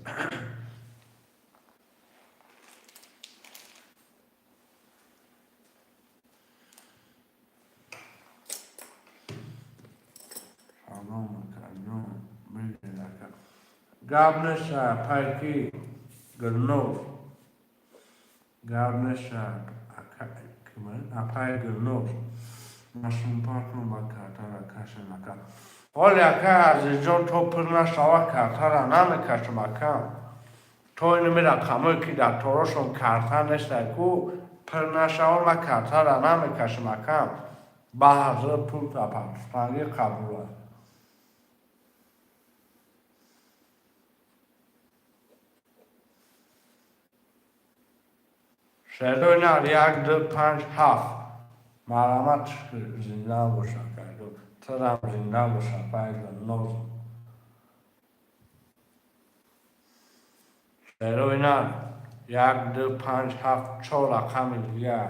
Салом, акаҷон, бигир, ака, гап неша. Пайки Гулнор, гап неша, апай Гулнор. Машунпартон ба картара кашем, ака. Ҳоли, акай азизҷон, то пур нашава, картара намекашам, ака. То инами рақамое ки дар торошон карта нестай ку, пур нашава, ма картара намекашам, ака. Ба ҳазор пул партофтангӣ қабул аст. Шерои нар, як, ду, панҷ, ҳафт, марҳамат. Зинда боша, акаҷон, тирам зинда боша, пайгулноз. Шерои нар, як, ду, панҷ, ҳафт, чор рақами дигар,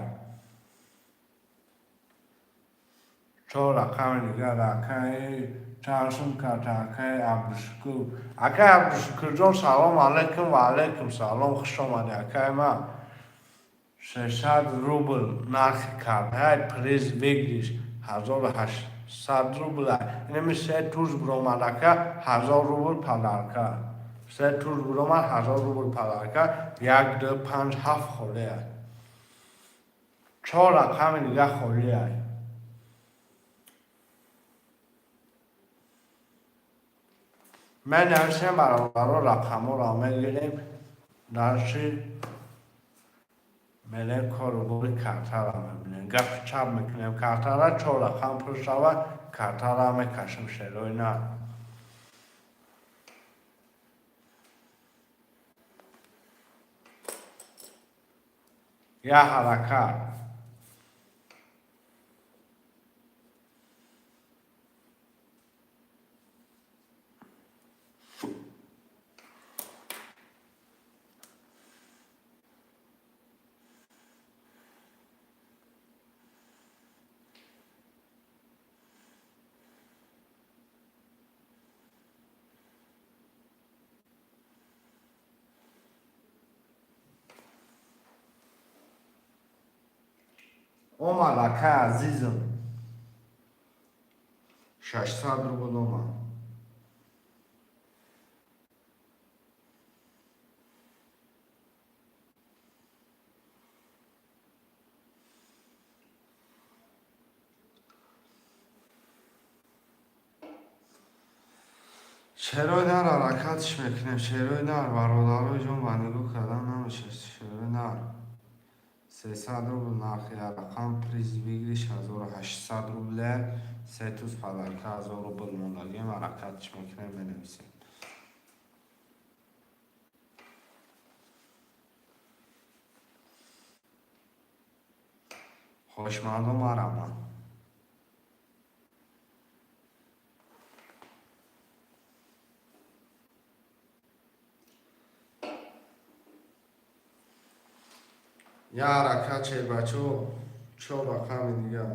чор рақами дигар. Акаи чанд сум карта, акаи Абдушукур? Акаи Абдушукурҷон, салом алейкум. Ва алейкум салом, хуш омадӣ, акаи ман. 600 рубл нархи картаи, приз выигрыш. 1800 рубл. Инами се туз буромад, ака, 1000 рубл подарка. Се туз буромад, 1000 рубл подарка. Як, ду, панҷ, ҳафт холия. Чор рақами дига холия. Менависем, бародаро, рақамҳоро мегирем, дарши мерем, корубори картаро мебинем. Гапи чап мекунем, картара чор рақам пур шавад, картара мекашем, шерои на. Я ҳаракат. Омад, акай азизам. 600 рубл омад. Шерои нар, ҳаракатш мекунем. Шерои нар, бародарои ҷон, ба нигоҳ кардан намешавад. Шерои нар. 300 рубл нархи рақам, приз выигрыш 1800 рубле, се туз подарка 1000 рубл мондагим, ҳаракатш мекунем, менависем. Хоҳишмандо, марҳамат. Я ҳаракат, шербачо, чор рақами дигар.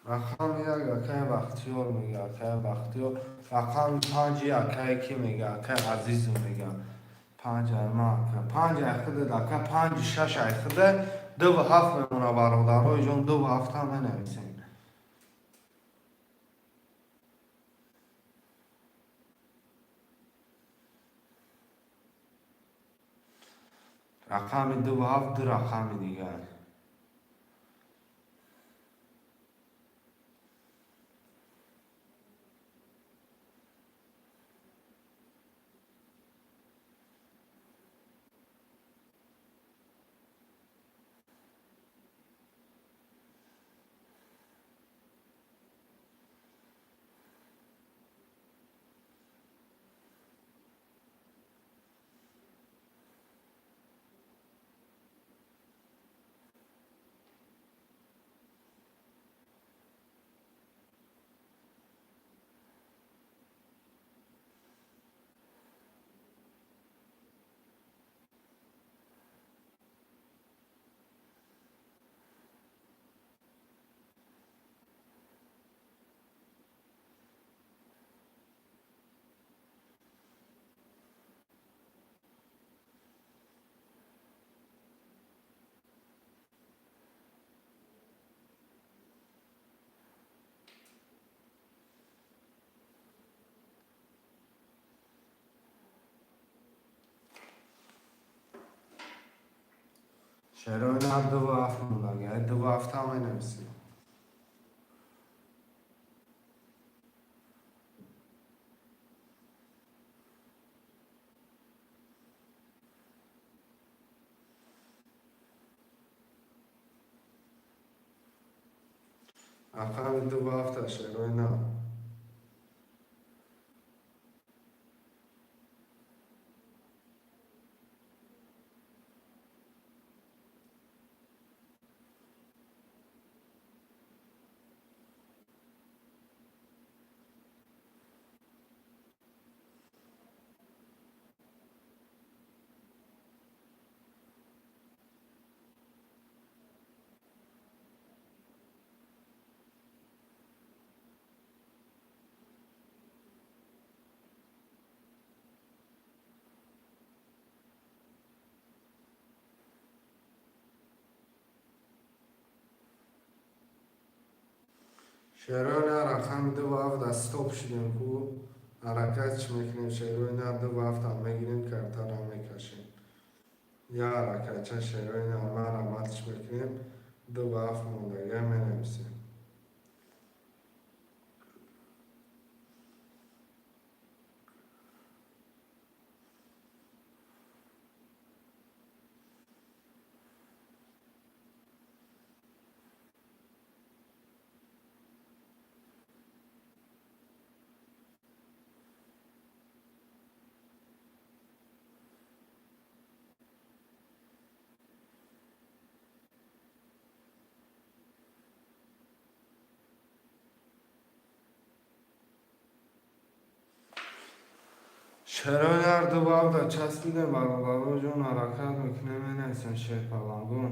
Рақами як акай Бахтиёр мега, акай Бахтиёр. Рақами панҷи акай ки мега, акай Азизу мега. Панҷ айма ака. Панҷ ай худат, ака, панҷи шаш ай худа, дуву ҳафт мемона, бародарои ҷон, дуву ҳафта менависем. Рақами дуву ҳафт, ду рақами дигар. Шерои нар, дуву ҳафт мондаги, ай дуву ҳафта менависем. Рақами дуву ҳафта, шерои нар. Шерои нар, рақами ду ва ҳафт стоп шудем ку, ҳаракат чӣ мекунем? Шерои нар, ду ва ҳафтам мегирем, картара мекашем. Я ҳаракатча, шерои нар, мараматш мекунем, ду ва ҳафт мондагия менависем. Шерои нар, ду ва ҳафта часпидем, бародаро ҷон, ҳаракат мекунем, менависем, шерпалангон.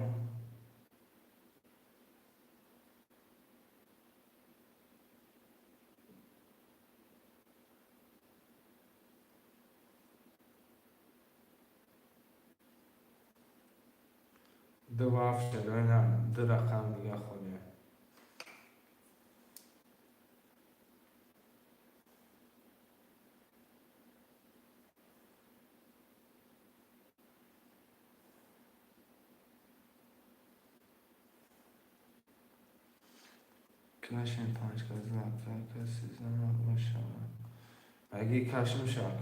Ду ва ҳафт, шерои нар, ду рақам дига холия. Кашем панҷ каза, каси занад мешавад. Аги каш мешавад,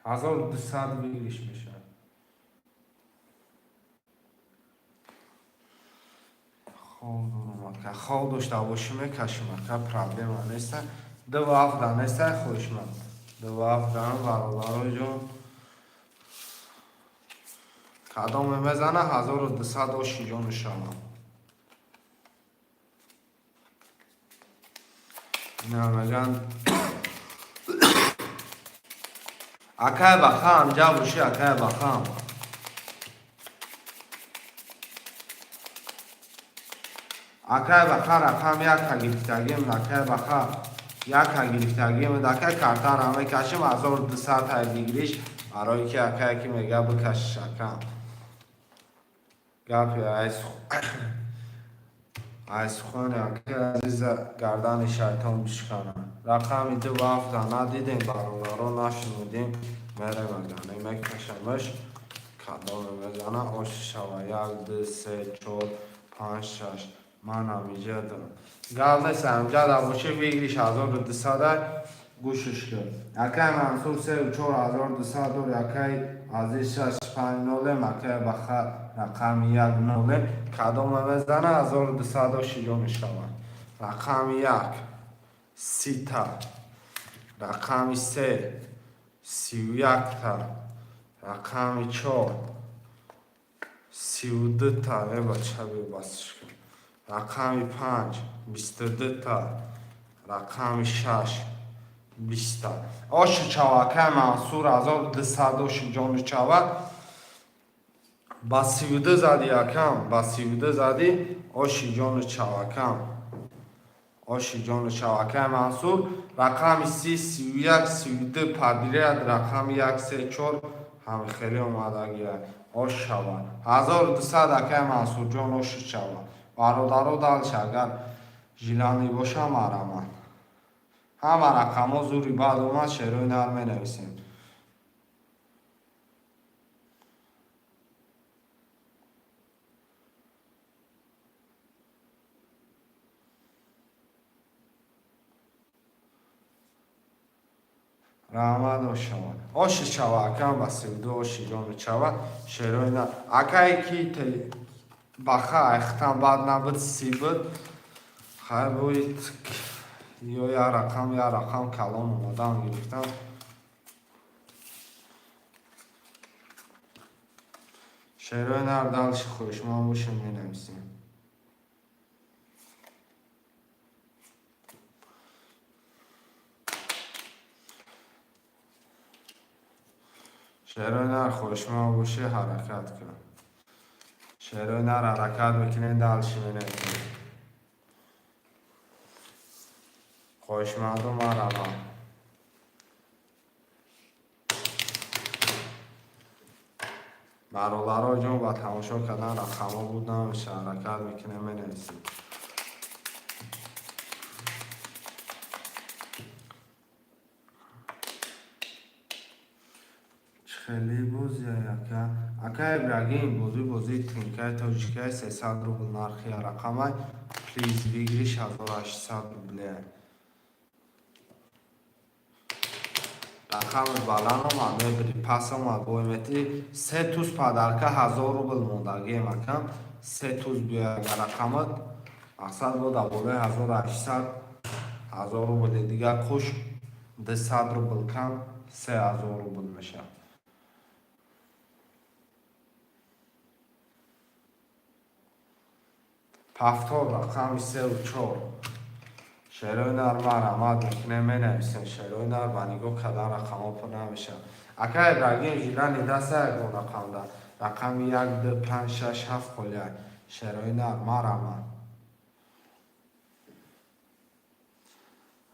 1200 выигрыш мешавад. Хоб дорум, ака, хоб дошта бошӣ, мекашим, ака, проблема неста. Ду ва ҳафта неста, хоҳишманд. Ду ва ҳафтам, бародаро ҷон. Кадоме мезана, 1200 оши ҷону шавам. Ина меган акай бахам, ҷа бошӣ, акай бахам. Акай баха, рақам якка гирифтагим, акай баха, якка гирифтагим, акай картара мекашим, 1200 тай выигрыш, барои ки акае ки мега бикашиш, акам. Гапи ай сухани акаи азиза гардани шайтон бишкана. Рақами ду ва ҳафта надидем, бародаро, нашунидем, мерем, агане мекашамаш, кадоме мезана, оши шава. Як, ду, се, чор, панҷ, шаш. Манам иҷа дорам. Гап нест, амҷада боши, выигрыш 1200-ай, гӯшиш кун. Акай Мансур сеу чор 1200 дор, акай азиз шаш панҷ нолем, акай баха рақами як нолем. Кадоме мезана, 1200 оши ҷо мешавад. Рақами як 30-та, рақами се 31-та, рақами чор 32-та, е бача, бебасиш кун. Рақами панҷ 22-та, рақами шаш 20-та. Оши чава, акай Мансур, 1200 оши ҷону чава. Ба 32 зади, акам, ба 32 зади, оши ҷону чавакам. Оши ҷону чава, акай Мансур, рақами 30, 31, 32 подряд, рақами як, се, чор ҳами хеле омадагия. Ош шава. 1200, акай Мансурҷон, оши шава. Бародаро, дальше агар желание боша, марамад. Ҳама рақамҳо зури баъд омад, шерои нар, менависем. Раҳмат, ош шава. Оши шава, акам, ба 32 оши ҷону чава, шерои нар. Акае ки баха айхтан бад набуд, 30 буд. Хайр буд, ё як рақам, як рақам калон омадан гирифтам. Шерои нар, дальше хоҳишманд бошем, менависем. Шерои нар, хоҳишманд бошӣ, ҳаракат кун. Шерои нар, ҳаракат мекунем, дальше менависем. Хоҳишманду, марамад. Бародаро ҷон, ба тамошо кардан рақамҳо буд намеша, ҳаракат мекунем, менависем. Хеле бозия, ака. Ака Ибрагим, бозӣ бозии тинкаи тоҷикаи, 300 рубл нархи рақамай, приз выигрыш 1800 рубле. Рақами баланд омад, мебири, пас омад, бой метӣ. Се туз подарка 1000 рубл мондагием, акам. Се туз биёяд рақамат, мақсад бо дар болои 1800 1000 рубли дигар қуш, 200 рубл кам, 3000 рубл мешавад. Повтор рақами сеу чор. Шерои нар, марҳамат мекунем, менависем. Шерои нар, ба нигоҳ кардан рақамҳо пур намешавад. Ака Ибрагим, жилани даста ягон рақамда. Рақами як, ду, панҷ, шаш, ҳафт холиай. Шерои нар, марҳамат.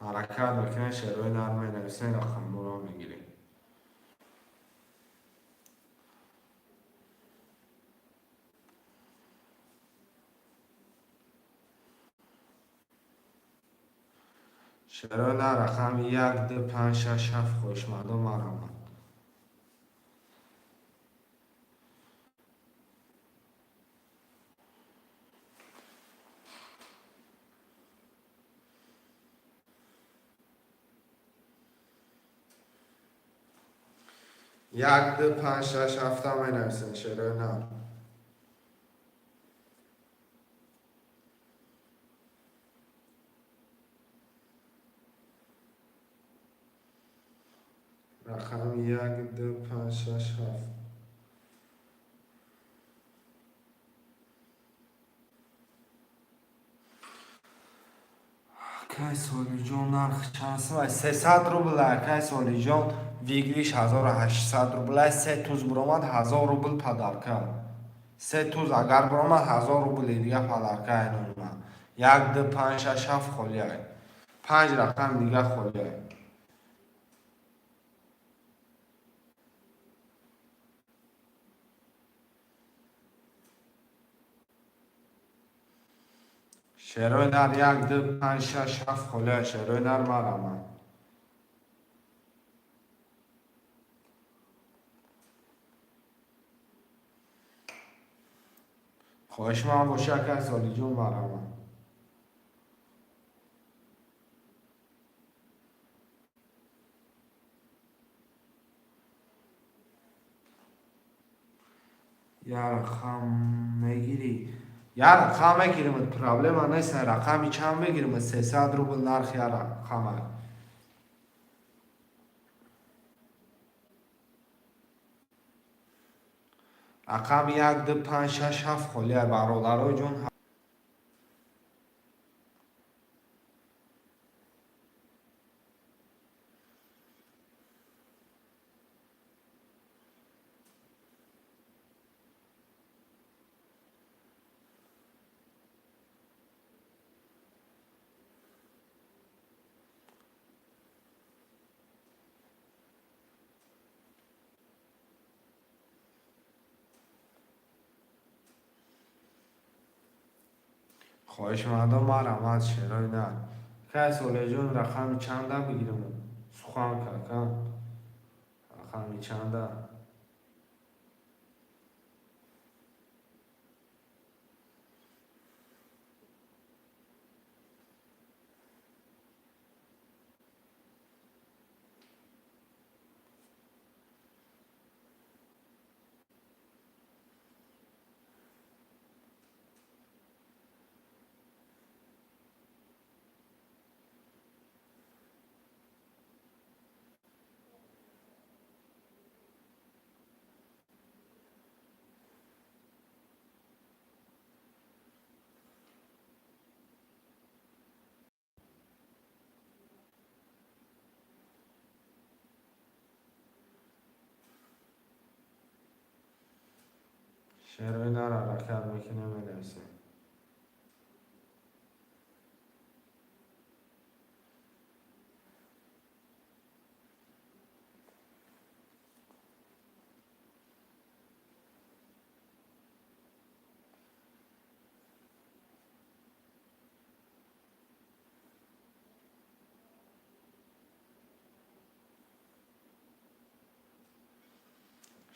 Ҳаракат мекунем, шерои нар, менависем, рақамҳоро мегирем. Шерои нар, рақами як, ду, панҷ, шаш, ҳафт, хоҳишмандон, марҳамат. Як, ду, панҷ, шаш, ҳафта менависем, шерои нар. Рақами як, ду, панҷ, шаш, ҳафт. Акай Солиҷон, нарх чанд сум? 300 рубл, акай Солиҷон, выигрыш 1800 рубл. Се туз биромад, 1000 рубл подарка. Се туз агар биромад, 1000 рубли дига подарка айнонма. Як, ду, панҷ, шаш, ҳафт холиай. Панҷ рақами дига холиай. Шерои нар, як, ду, панҷ, шаш, ҳафт холиай. Шерои нар, марҳамат. Хоҳиши ман боша, акай Солиҷон, марҳамат. Як рақам мегирӣ? Як рақам мегирим, проблема нест. Рақами чанд мегирим? 300 рубл нархи як рақама. Рақами як, ду, панҷ, шаш, ҳафт холия, бародарои ҷон. Хоҳишмандон, марҳамат, шерои нар. Кай Солеҳҷон, рақами чанда бигирам? Сухан кака. Рақами чанда? Шерои нар, ҳаракат мекунем, менависем.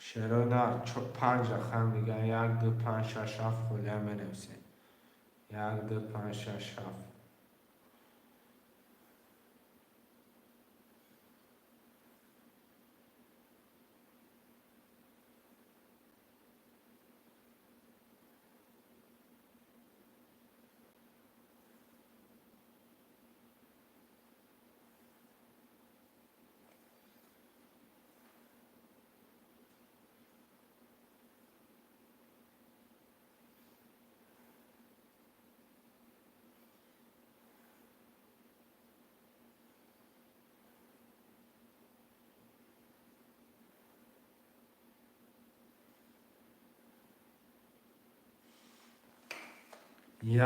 Шерои нар, панҷ рақам дига: як, ду, панҷ, шаш, ҳафт. Холия менависем: як, ду, панҷ, шаш, ҳафт.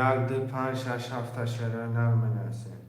Як, ду, панҷ, шаш, ҳафта шерои нар менависем.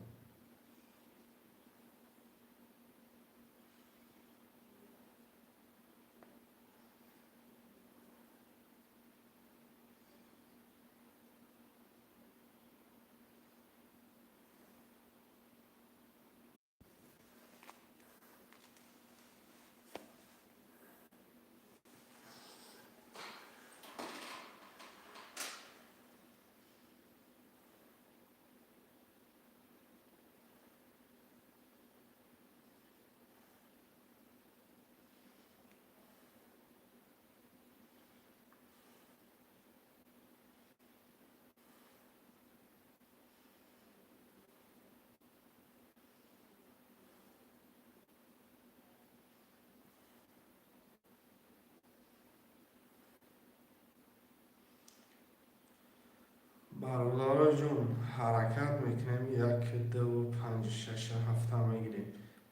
Бародаро ҷон, ҳаракат мекунем: як, ду, панҷ, шаш, ҳафта мегирем.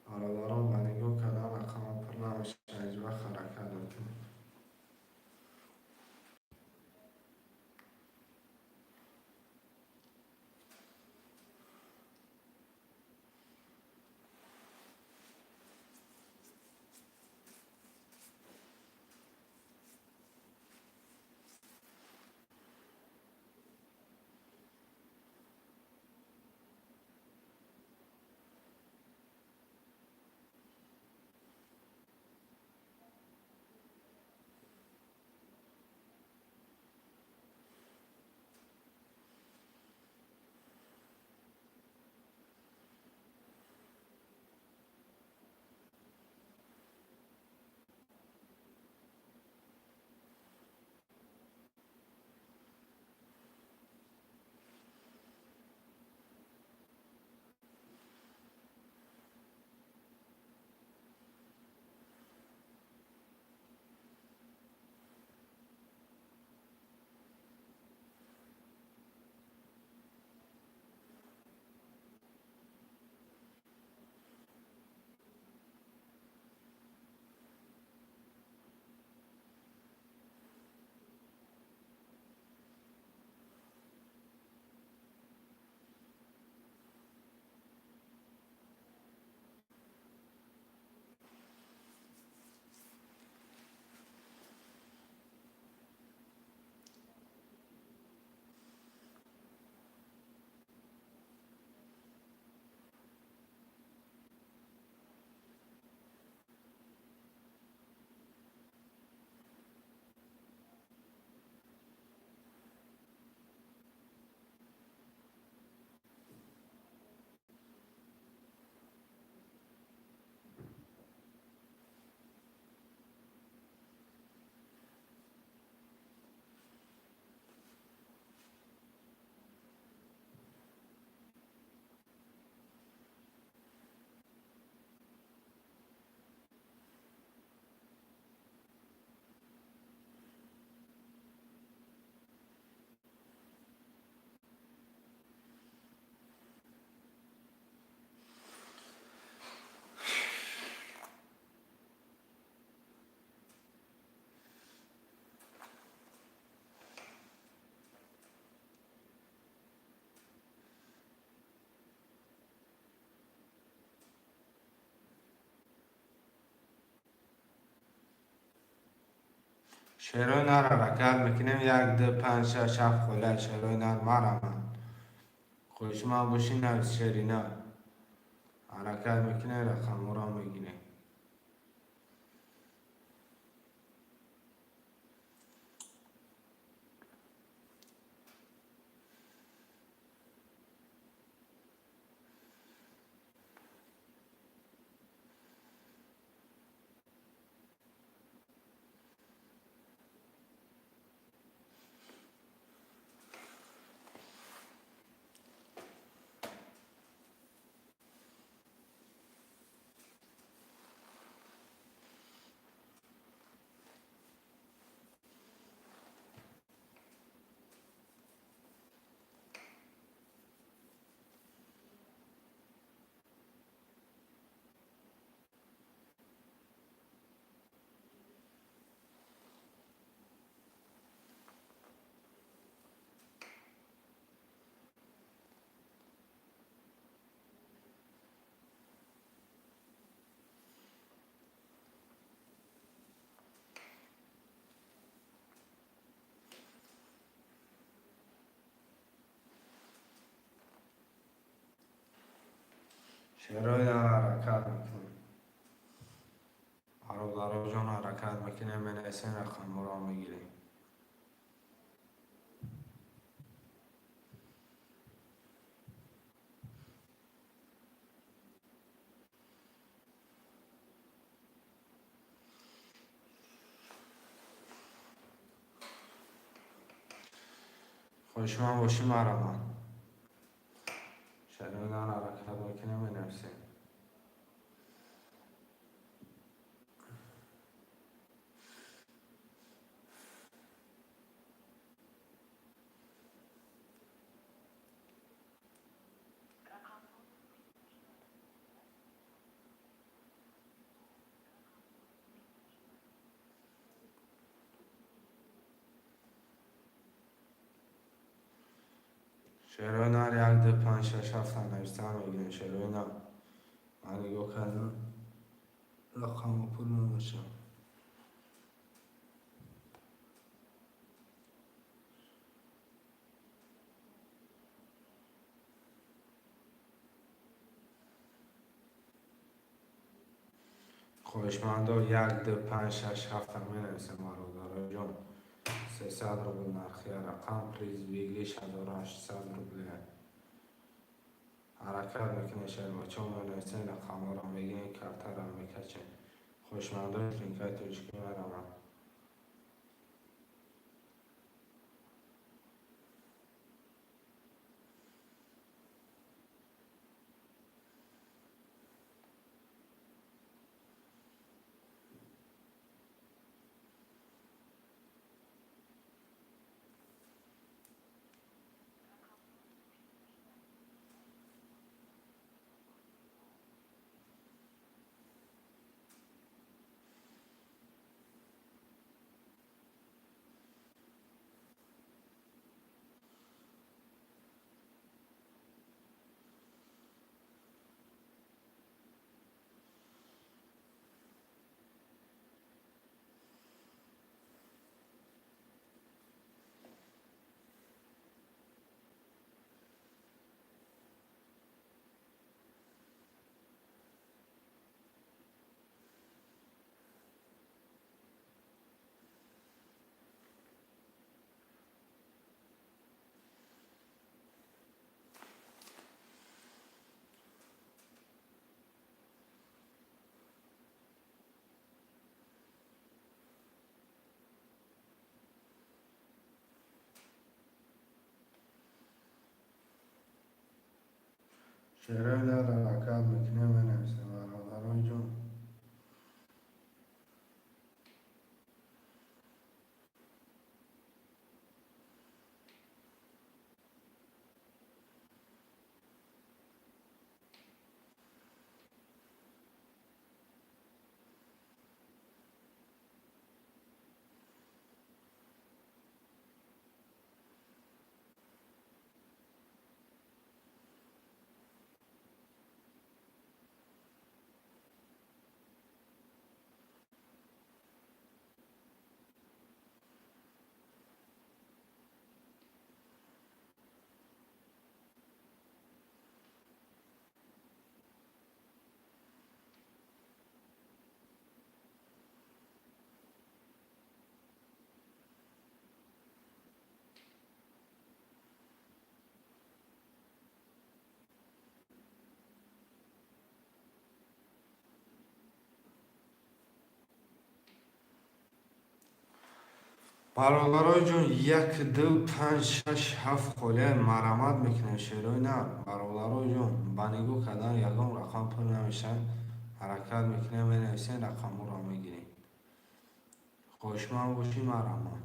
Бародарон, ба нигоҳ кардан рақама пур намешавад, ҳеҷ вақт. Ҳаракат мекунем. Шерои нар, ҳаракат мекунем: як, ду, панҷ, шаш, ҳафт. Холия, шерои нар, мараман. Хоҳишманд бошӣ, навис, шери нар. Ҳаракат мекунем, рақамҳоро мегирем. Шерои нар, ҳаракат мекунем. Бародароҷон, ҳаракат мекунем, менависем, рақамҳоро мегирем. Хоҳишманд бошӣ, марҳамат. Шерои нар, ҳаракат мекунем, менависем. Шерои нар, як, ду, панҷ, шаш, ҳафта навистан мегирем. Шерои нар, ман нигоҳ кардам, рақамҳо пур намешавад. Хоҳишмандо, як, ду, панҷ, шаш, ҳафта менависем, бародароҷон. 300 рубл нархи рақам, приз выигрыш 1800 рубле. Ҳаракат мекунем, шербачаҳо, менависем, рақамҳоро мегирем, картаро мекачем. Хоҳишмандои тринкаи тоҷикӣ, мераванд. Шерои нар, ҳаракат мекунем, менависем, бародарои ҷон. Бародарои ҷон, як, ду, панҷ, шаш, ҳафт холия марҳамат мекунем. Шерои нар, бародарои ҷон, ба нигоҳ кардан ягон рақам пур намешавад. Ҳаракат мекунем, менависем, рақамҳоро мегирем. Хоҳишманд бошӣ, марҳамат.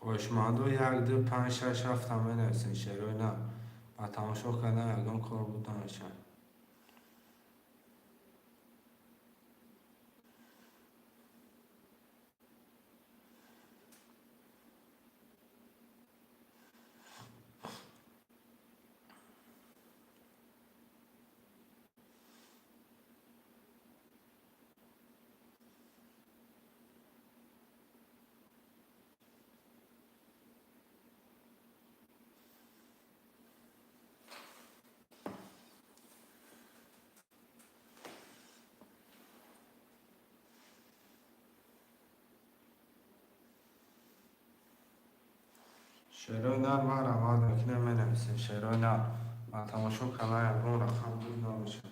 Хоҳишмандо, як, ду, панҷ, шаш, ҳафта менависем. Шерои нар, ба тамошо кардан ягон кор буд намешавад. Шерои нар, марҳамат мекунем, менависем. Шерои нар, ба тамошо кардан ягон рақам буд намешавад.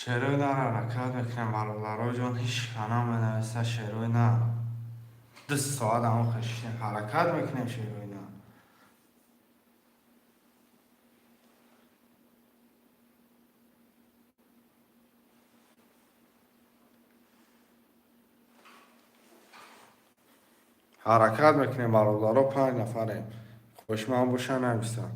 Шерои нар, ҳаракат мекунем, бародароҷон. Ҳеч кана менависа. Шерои нар, 2 соат ҳамон хешишем, ҳаракат мекунем, шерои нар. Ҳаракат мекунем, бародаро. Панҷ нафарем, хушман боша, нависам.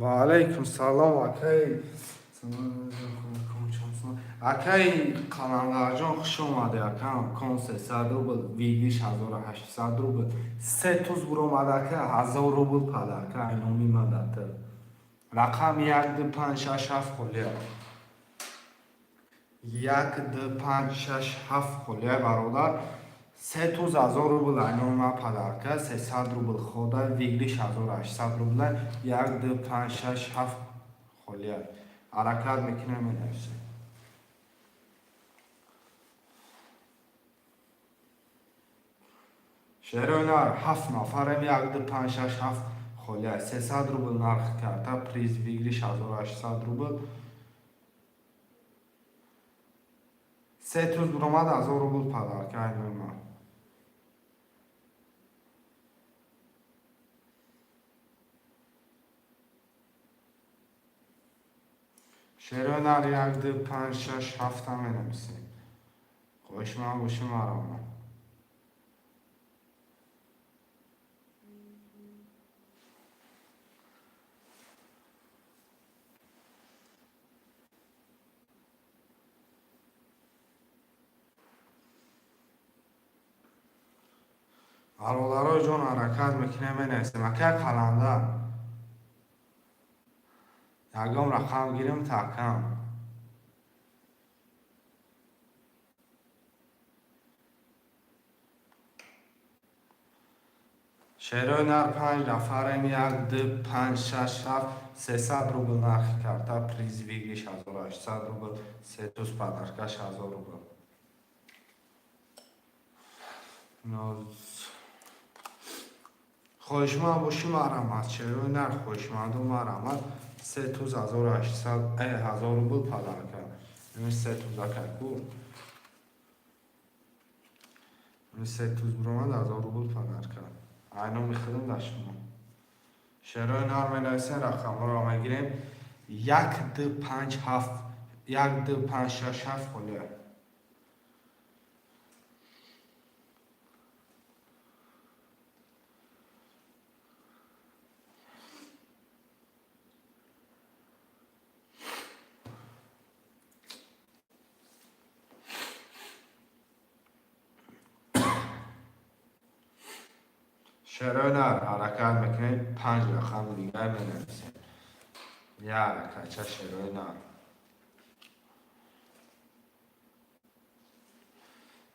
Ва алайкум салом, акай, акай Қаландарҷон, хуш омадӣ, акам. Кон 300 рубл, выигрыш 1800 рубл, се туз буромад, ака, 1000 рубл подарка. Айноми мадата рақам 1, 2, 5, 6, 7 холия, 1, 2, 5, 6, 7 холия, бародар. Се туз 1000 рубл, айноми ма подарка. 300 рубл хода, выигрыш 1800 рубла. 1, 2, 5, 6, 7 холия. Ҳаракат мекунем, менависем. Шерои нар, ҳафт нафарем. 1, 2, 5, 6, 7 холия. 300 рубл нархи карта, приз выигрыш 1800 рубл. Се туз буромад, 1000 рубл подарка айнои ман. Шерои нар, як, ду, панҷ, шаш, ҳафта менависем. Хоҳишманд бошӣ, марома. Бародарои ҷон, ҳаракат мекунем, менависем. Акай Қаландар, ягон рақам гирем такам. Шерои нар, панҷ нафарем: як, ду, панҷ, шаш, ҳафт. 300 рубл нархи карта, приз выигрыш 1800 рубл, се туз подаркаш 1000 рубл. Хоҳишманд бошӣ, марҳамат. Шерои нар, хоҳишманду, марҳамат. Се туз 1800, 1000 рубл подарка. Се тузака ку, се туз буромад, 1000 рубл подарка. Айно мехӯрем дар шумо. Шерои нар, менависем, рақамҳоро мегирем: як, ду, панҷ, ҳафт, як, ду, панҷ, шаш, ҳафт, холия. Шерои нар, ҳаракат мекунем, панҷ рақами дигар менависем. Як ҳаракатча, шерои нар.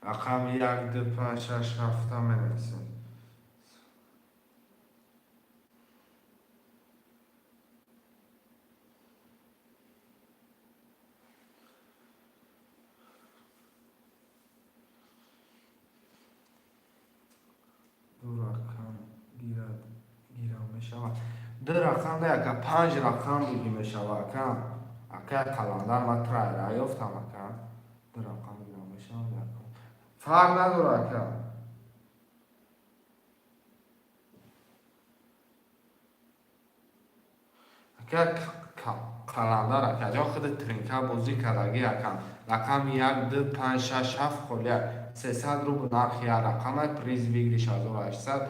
Рақами як, ду, панҷ, шаш, ҳафта менависем. Ду рақам гирад, гирам мешавад. Ду рақам не, ака, панҷ рақам буги мешава, ака. Ака Қаландар, ман трайра ёфтам, ака. Ду рақам гирам мешавад, фарқ надора, ака. Ака Қаландар, акаҷон, худи тринка бозӣ кардагӣ, ака. Рақами як, ду, панҷ, шаш, ҳафт, холия. 300 рубл нархи як рақама, приз выигрыш 1800,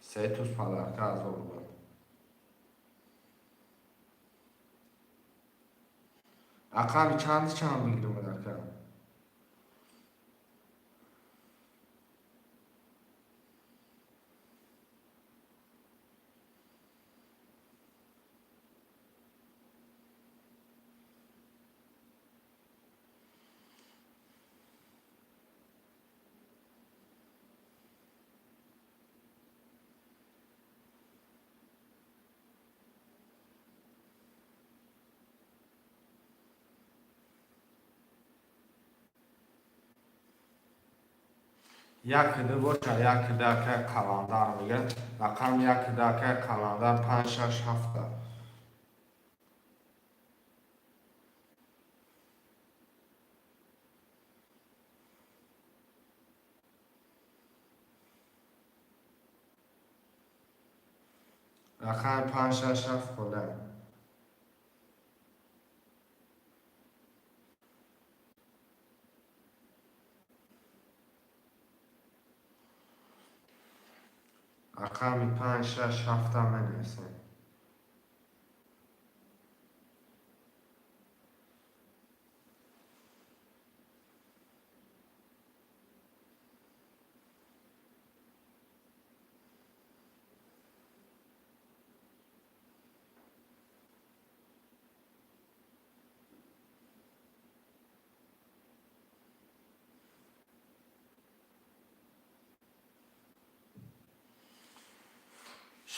се туз подарка 1000 рубл. Рақами чанди чанд бигирем, ака? Як, ду боша, як, ду, ака Қаландар мегӯяд. Рақам як, ду, ака Қаландар, панҷ, шаш, ҳафта. Рақами панҷ, шаш, ҳафт, хола. Рақами панҷ, шаш, ҳафта менависем.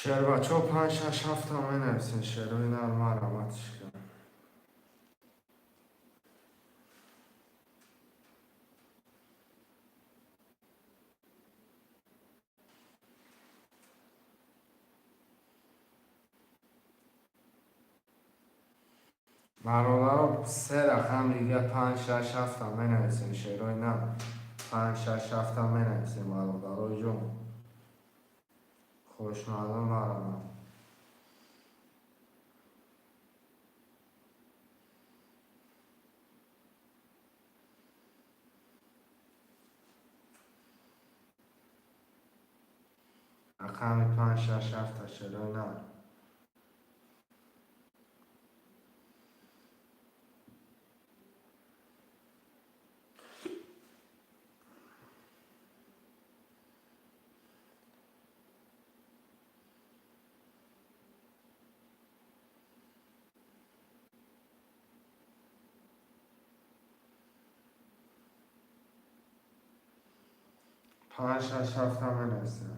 Шербачо, панҷ, шаш, ҳафта менависем. Шерои нар, марҳаматш кун. Бародаро, се рақам дига, панҷ, шаш, ҳафта менависем. Шерои на, панҷ, шаш, ҳафта менависем. Бародарои ҷон, хушмардон, баромад. Рақами панҷ, шаш, ҳафта, шерои на. Панҷ, шаш, ҳафта менависем.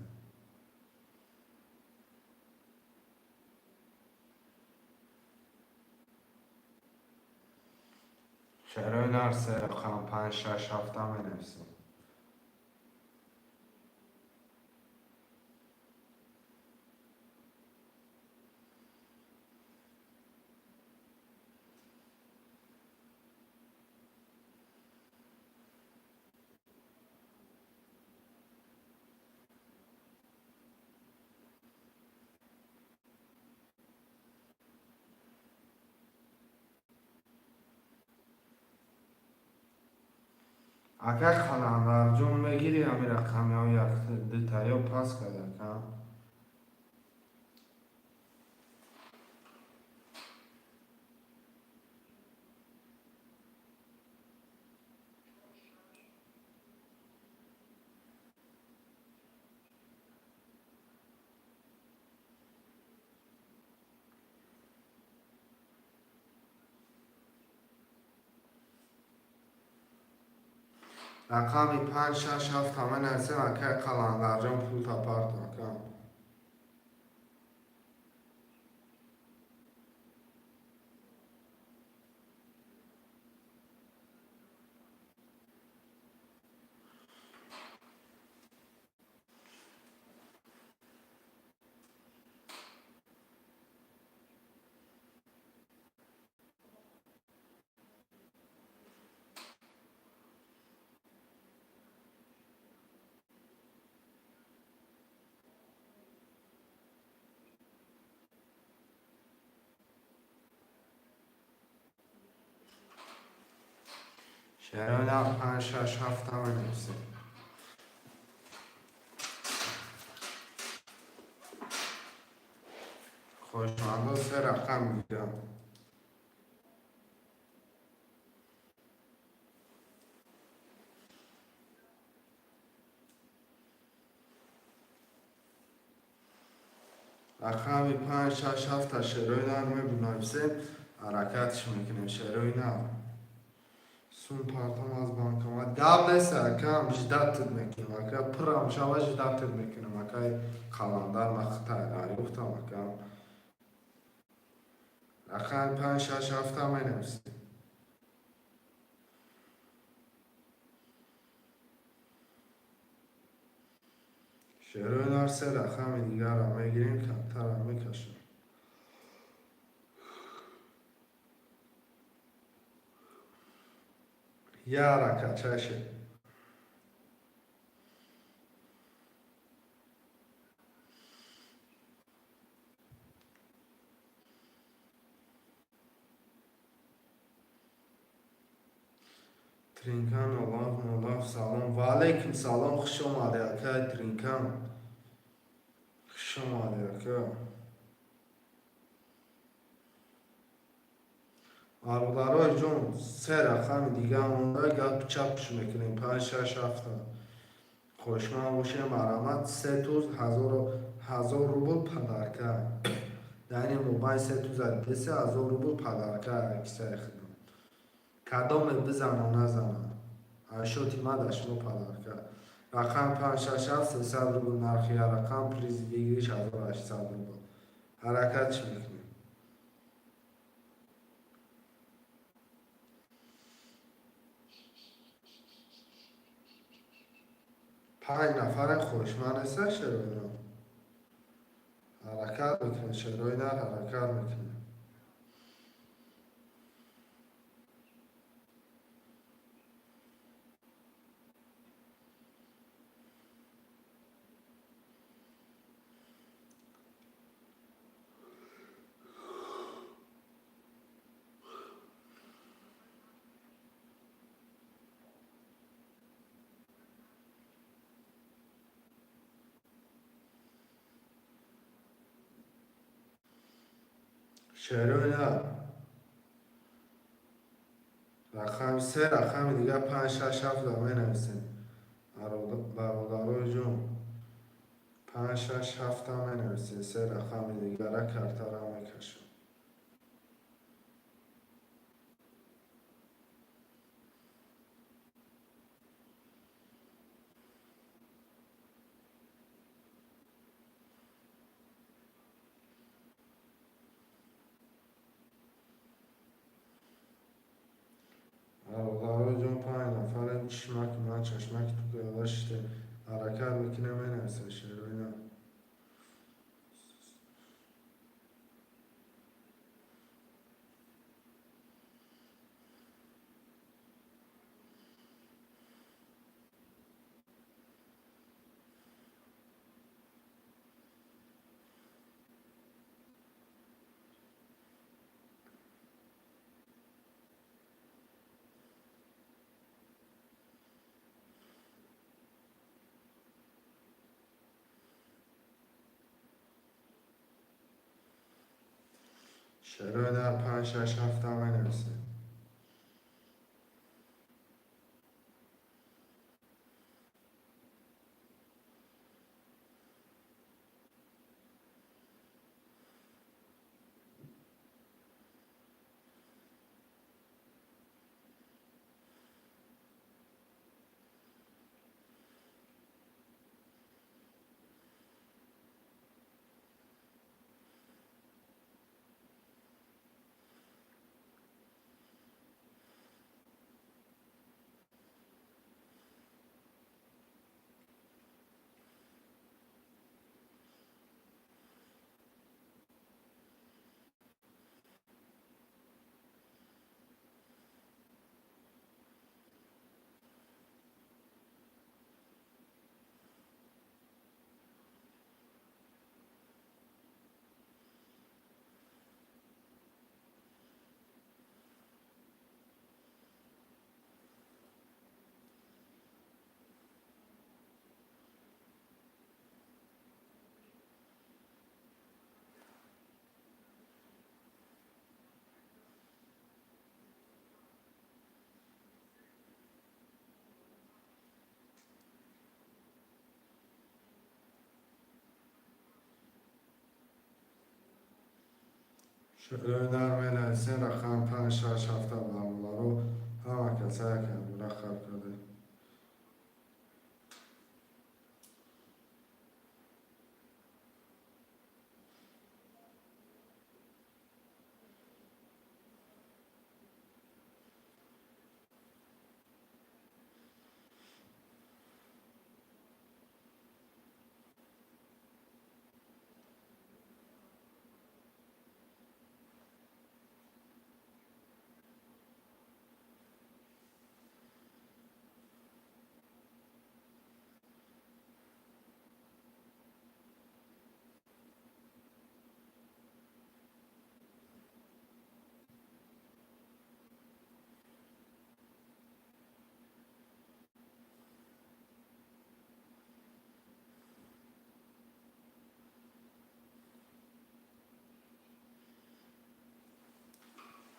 Шерои нар, се рақам, панҷ, шаш, ҳафта менависем. Ака Қаландарҷон, мегирӣ ҳами рақамиҳо, як дутаё пас кард, ака. Рақами панҷ, шаш, ҳафт ҳама нависем. Ака Қаландарҷон, пул тапарт, ака. Шерои нар, панҷ, шаш, ҳафт ҳама нависем. Хоҳишмандо, се рақам мегирам. Рақами панҷ, шаш, ҳафта, шерои нар, мебинависем, ҳаракатш мекунем. Шерои нар, сум партом аз банкомат, гап нест, акам, ждать мекунем, ака, пурам шава, ждать мекунем. Акай Қаландар, ма хитай дарёфтам, акам. Рақами панҷ, шаш, ҳафта менависем. Шерои нар, се рақами дигарро мегирем, камтарам мекашем. Я ҳаракатчаше. Тринкан Олаф Молаф, салом. Ва алайкум салом, хуш омадӣ, акай Тринкан, хуш омадӣ, ака. Бародарои ҷон, се рақами дига монда, гап чапш мекунем. Панҷ, шаш, ҳафта. Хушманд бошем, марҳамат. Се туз 1000 рубл подарка. Дар ин мобайн се туза десе 1000 рубл подарка кисаи худам. Кадоме бизана, назана, ашоти ма дар шумо подарка. Рақам панҷ, шаш, ҳафт, 300 рубл нархи я рақам, призи выигрыш 1800 рубл. Ҳаракат чӣ мекунем? Панҷ нафаре хушманд неста. Шероино ҳаракат мекунем, шерои нар, ҳаракат мекунем. Шерои нар, рақами се, рақами дига панҷ, шаш, ҳафт менависем. Бародарои ҷон, панҷ, шаш, ҳафта менависем, се рақами дигара картара мекашам. Бародарои ҷон, панҷ нафарем, чишмаки ман чашмаки ту пиёда шиде. Ҳаракат мекунем, менависем, шерои нар. Шерои нар, панҷ, шаш, ҳафта менависем. Шерои нар менависем, рақам панҷ, шаш, ҳафта. Бародаро, ҳама каса якам рақам карда.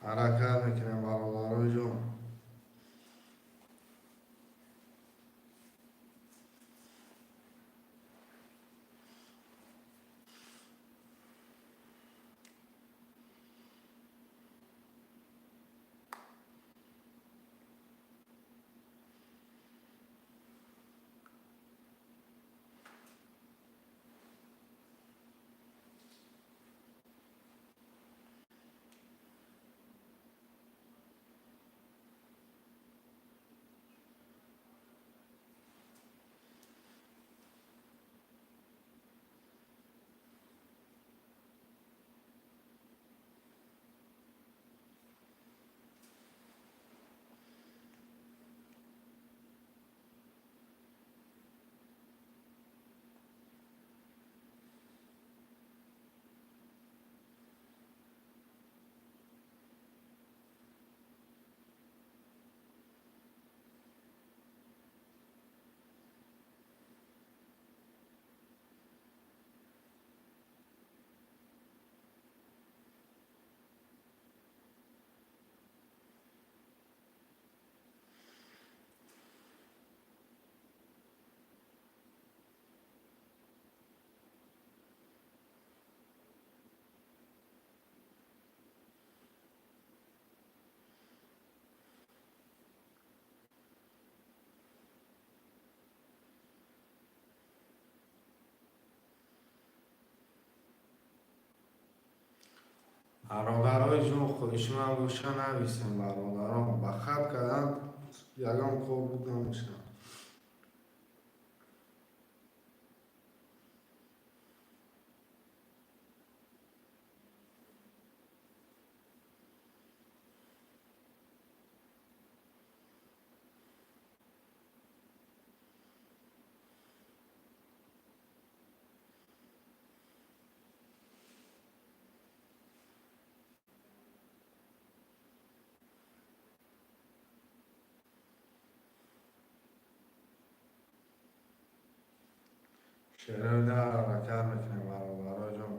Ҳаракат мекунем, бародарои ҷон. Бародарои ҷон, хоҳиши ман боша, нависем, бародарон. Ба хат кардан ягон кор буд намешавад. Шерои дар ҳаракат мекунем, бародаро ҷон.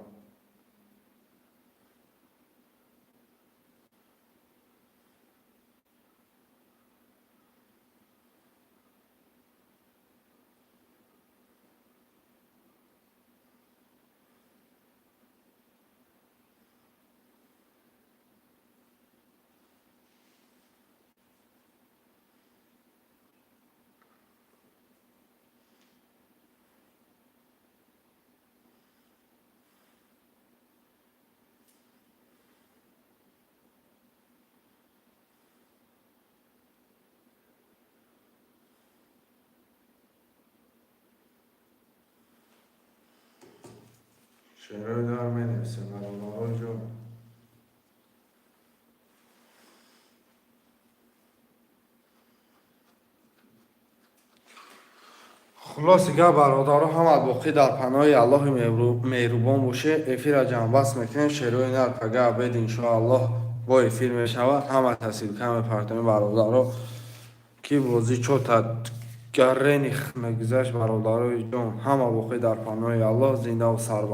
Шерои дар менависем, бародаро ҷон. Хулоси гап, бародаро, ҳама боқӣ дар паноҳи Аллоҳи меҳрубон боше. Эфира ҷамъбаст мекунем. Шерои нар пага обед, иншоаллоҳ, бо эфир мешавад. Ҳама ссылка мепартоем, бародаро, ки бозӣ чота гаррених мегузашт. Бародарои ҷон, ҳама боқӣ дар паноҳи Аллоҳ, зиндаву сарбаланд.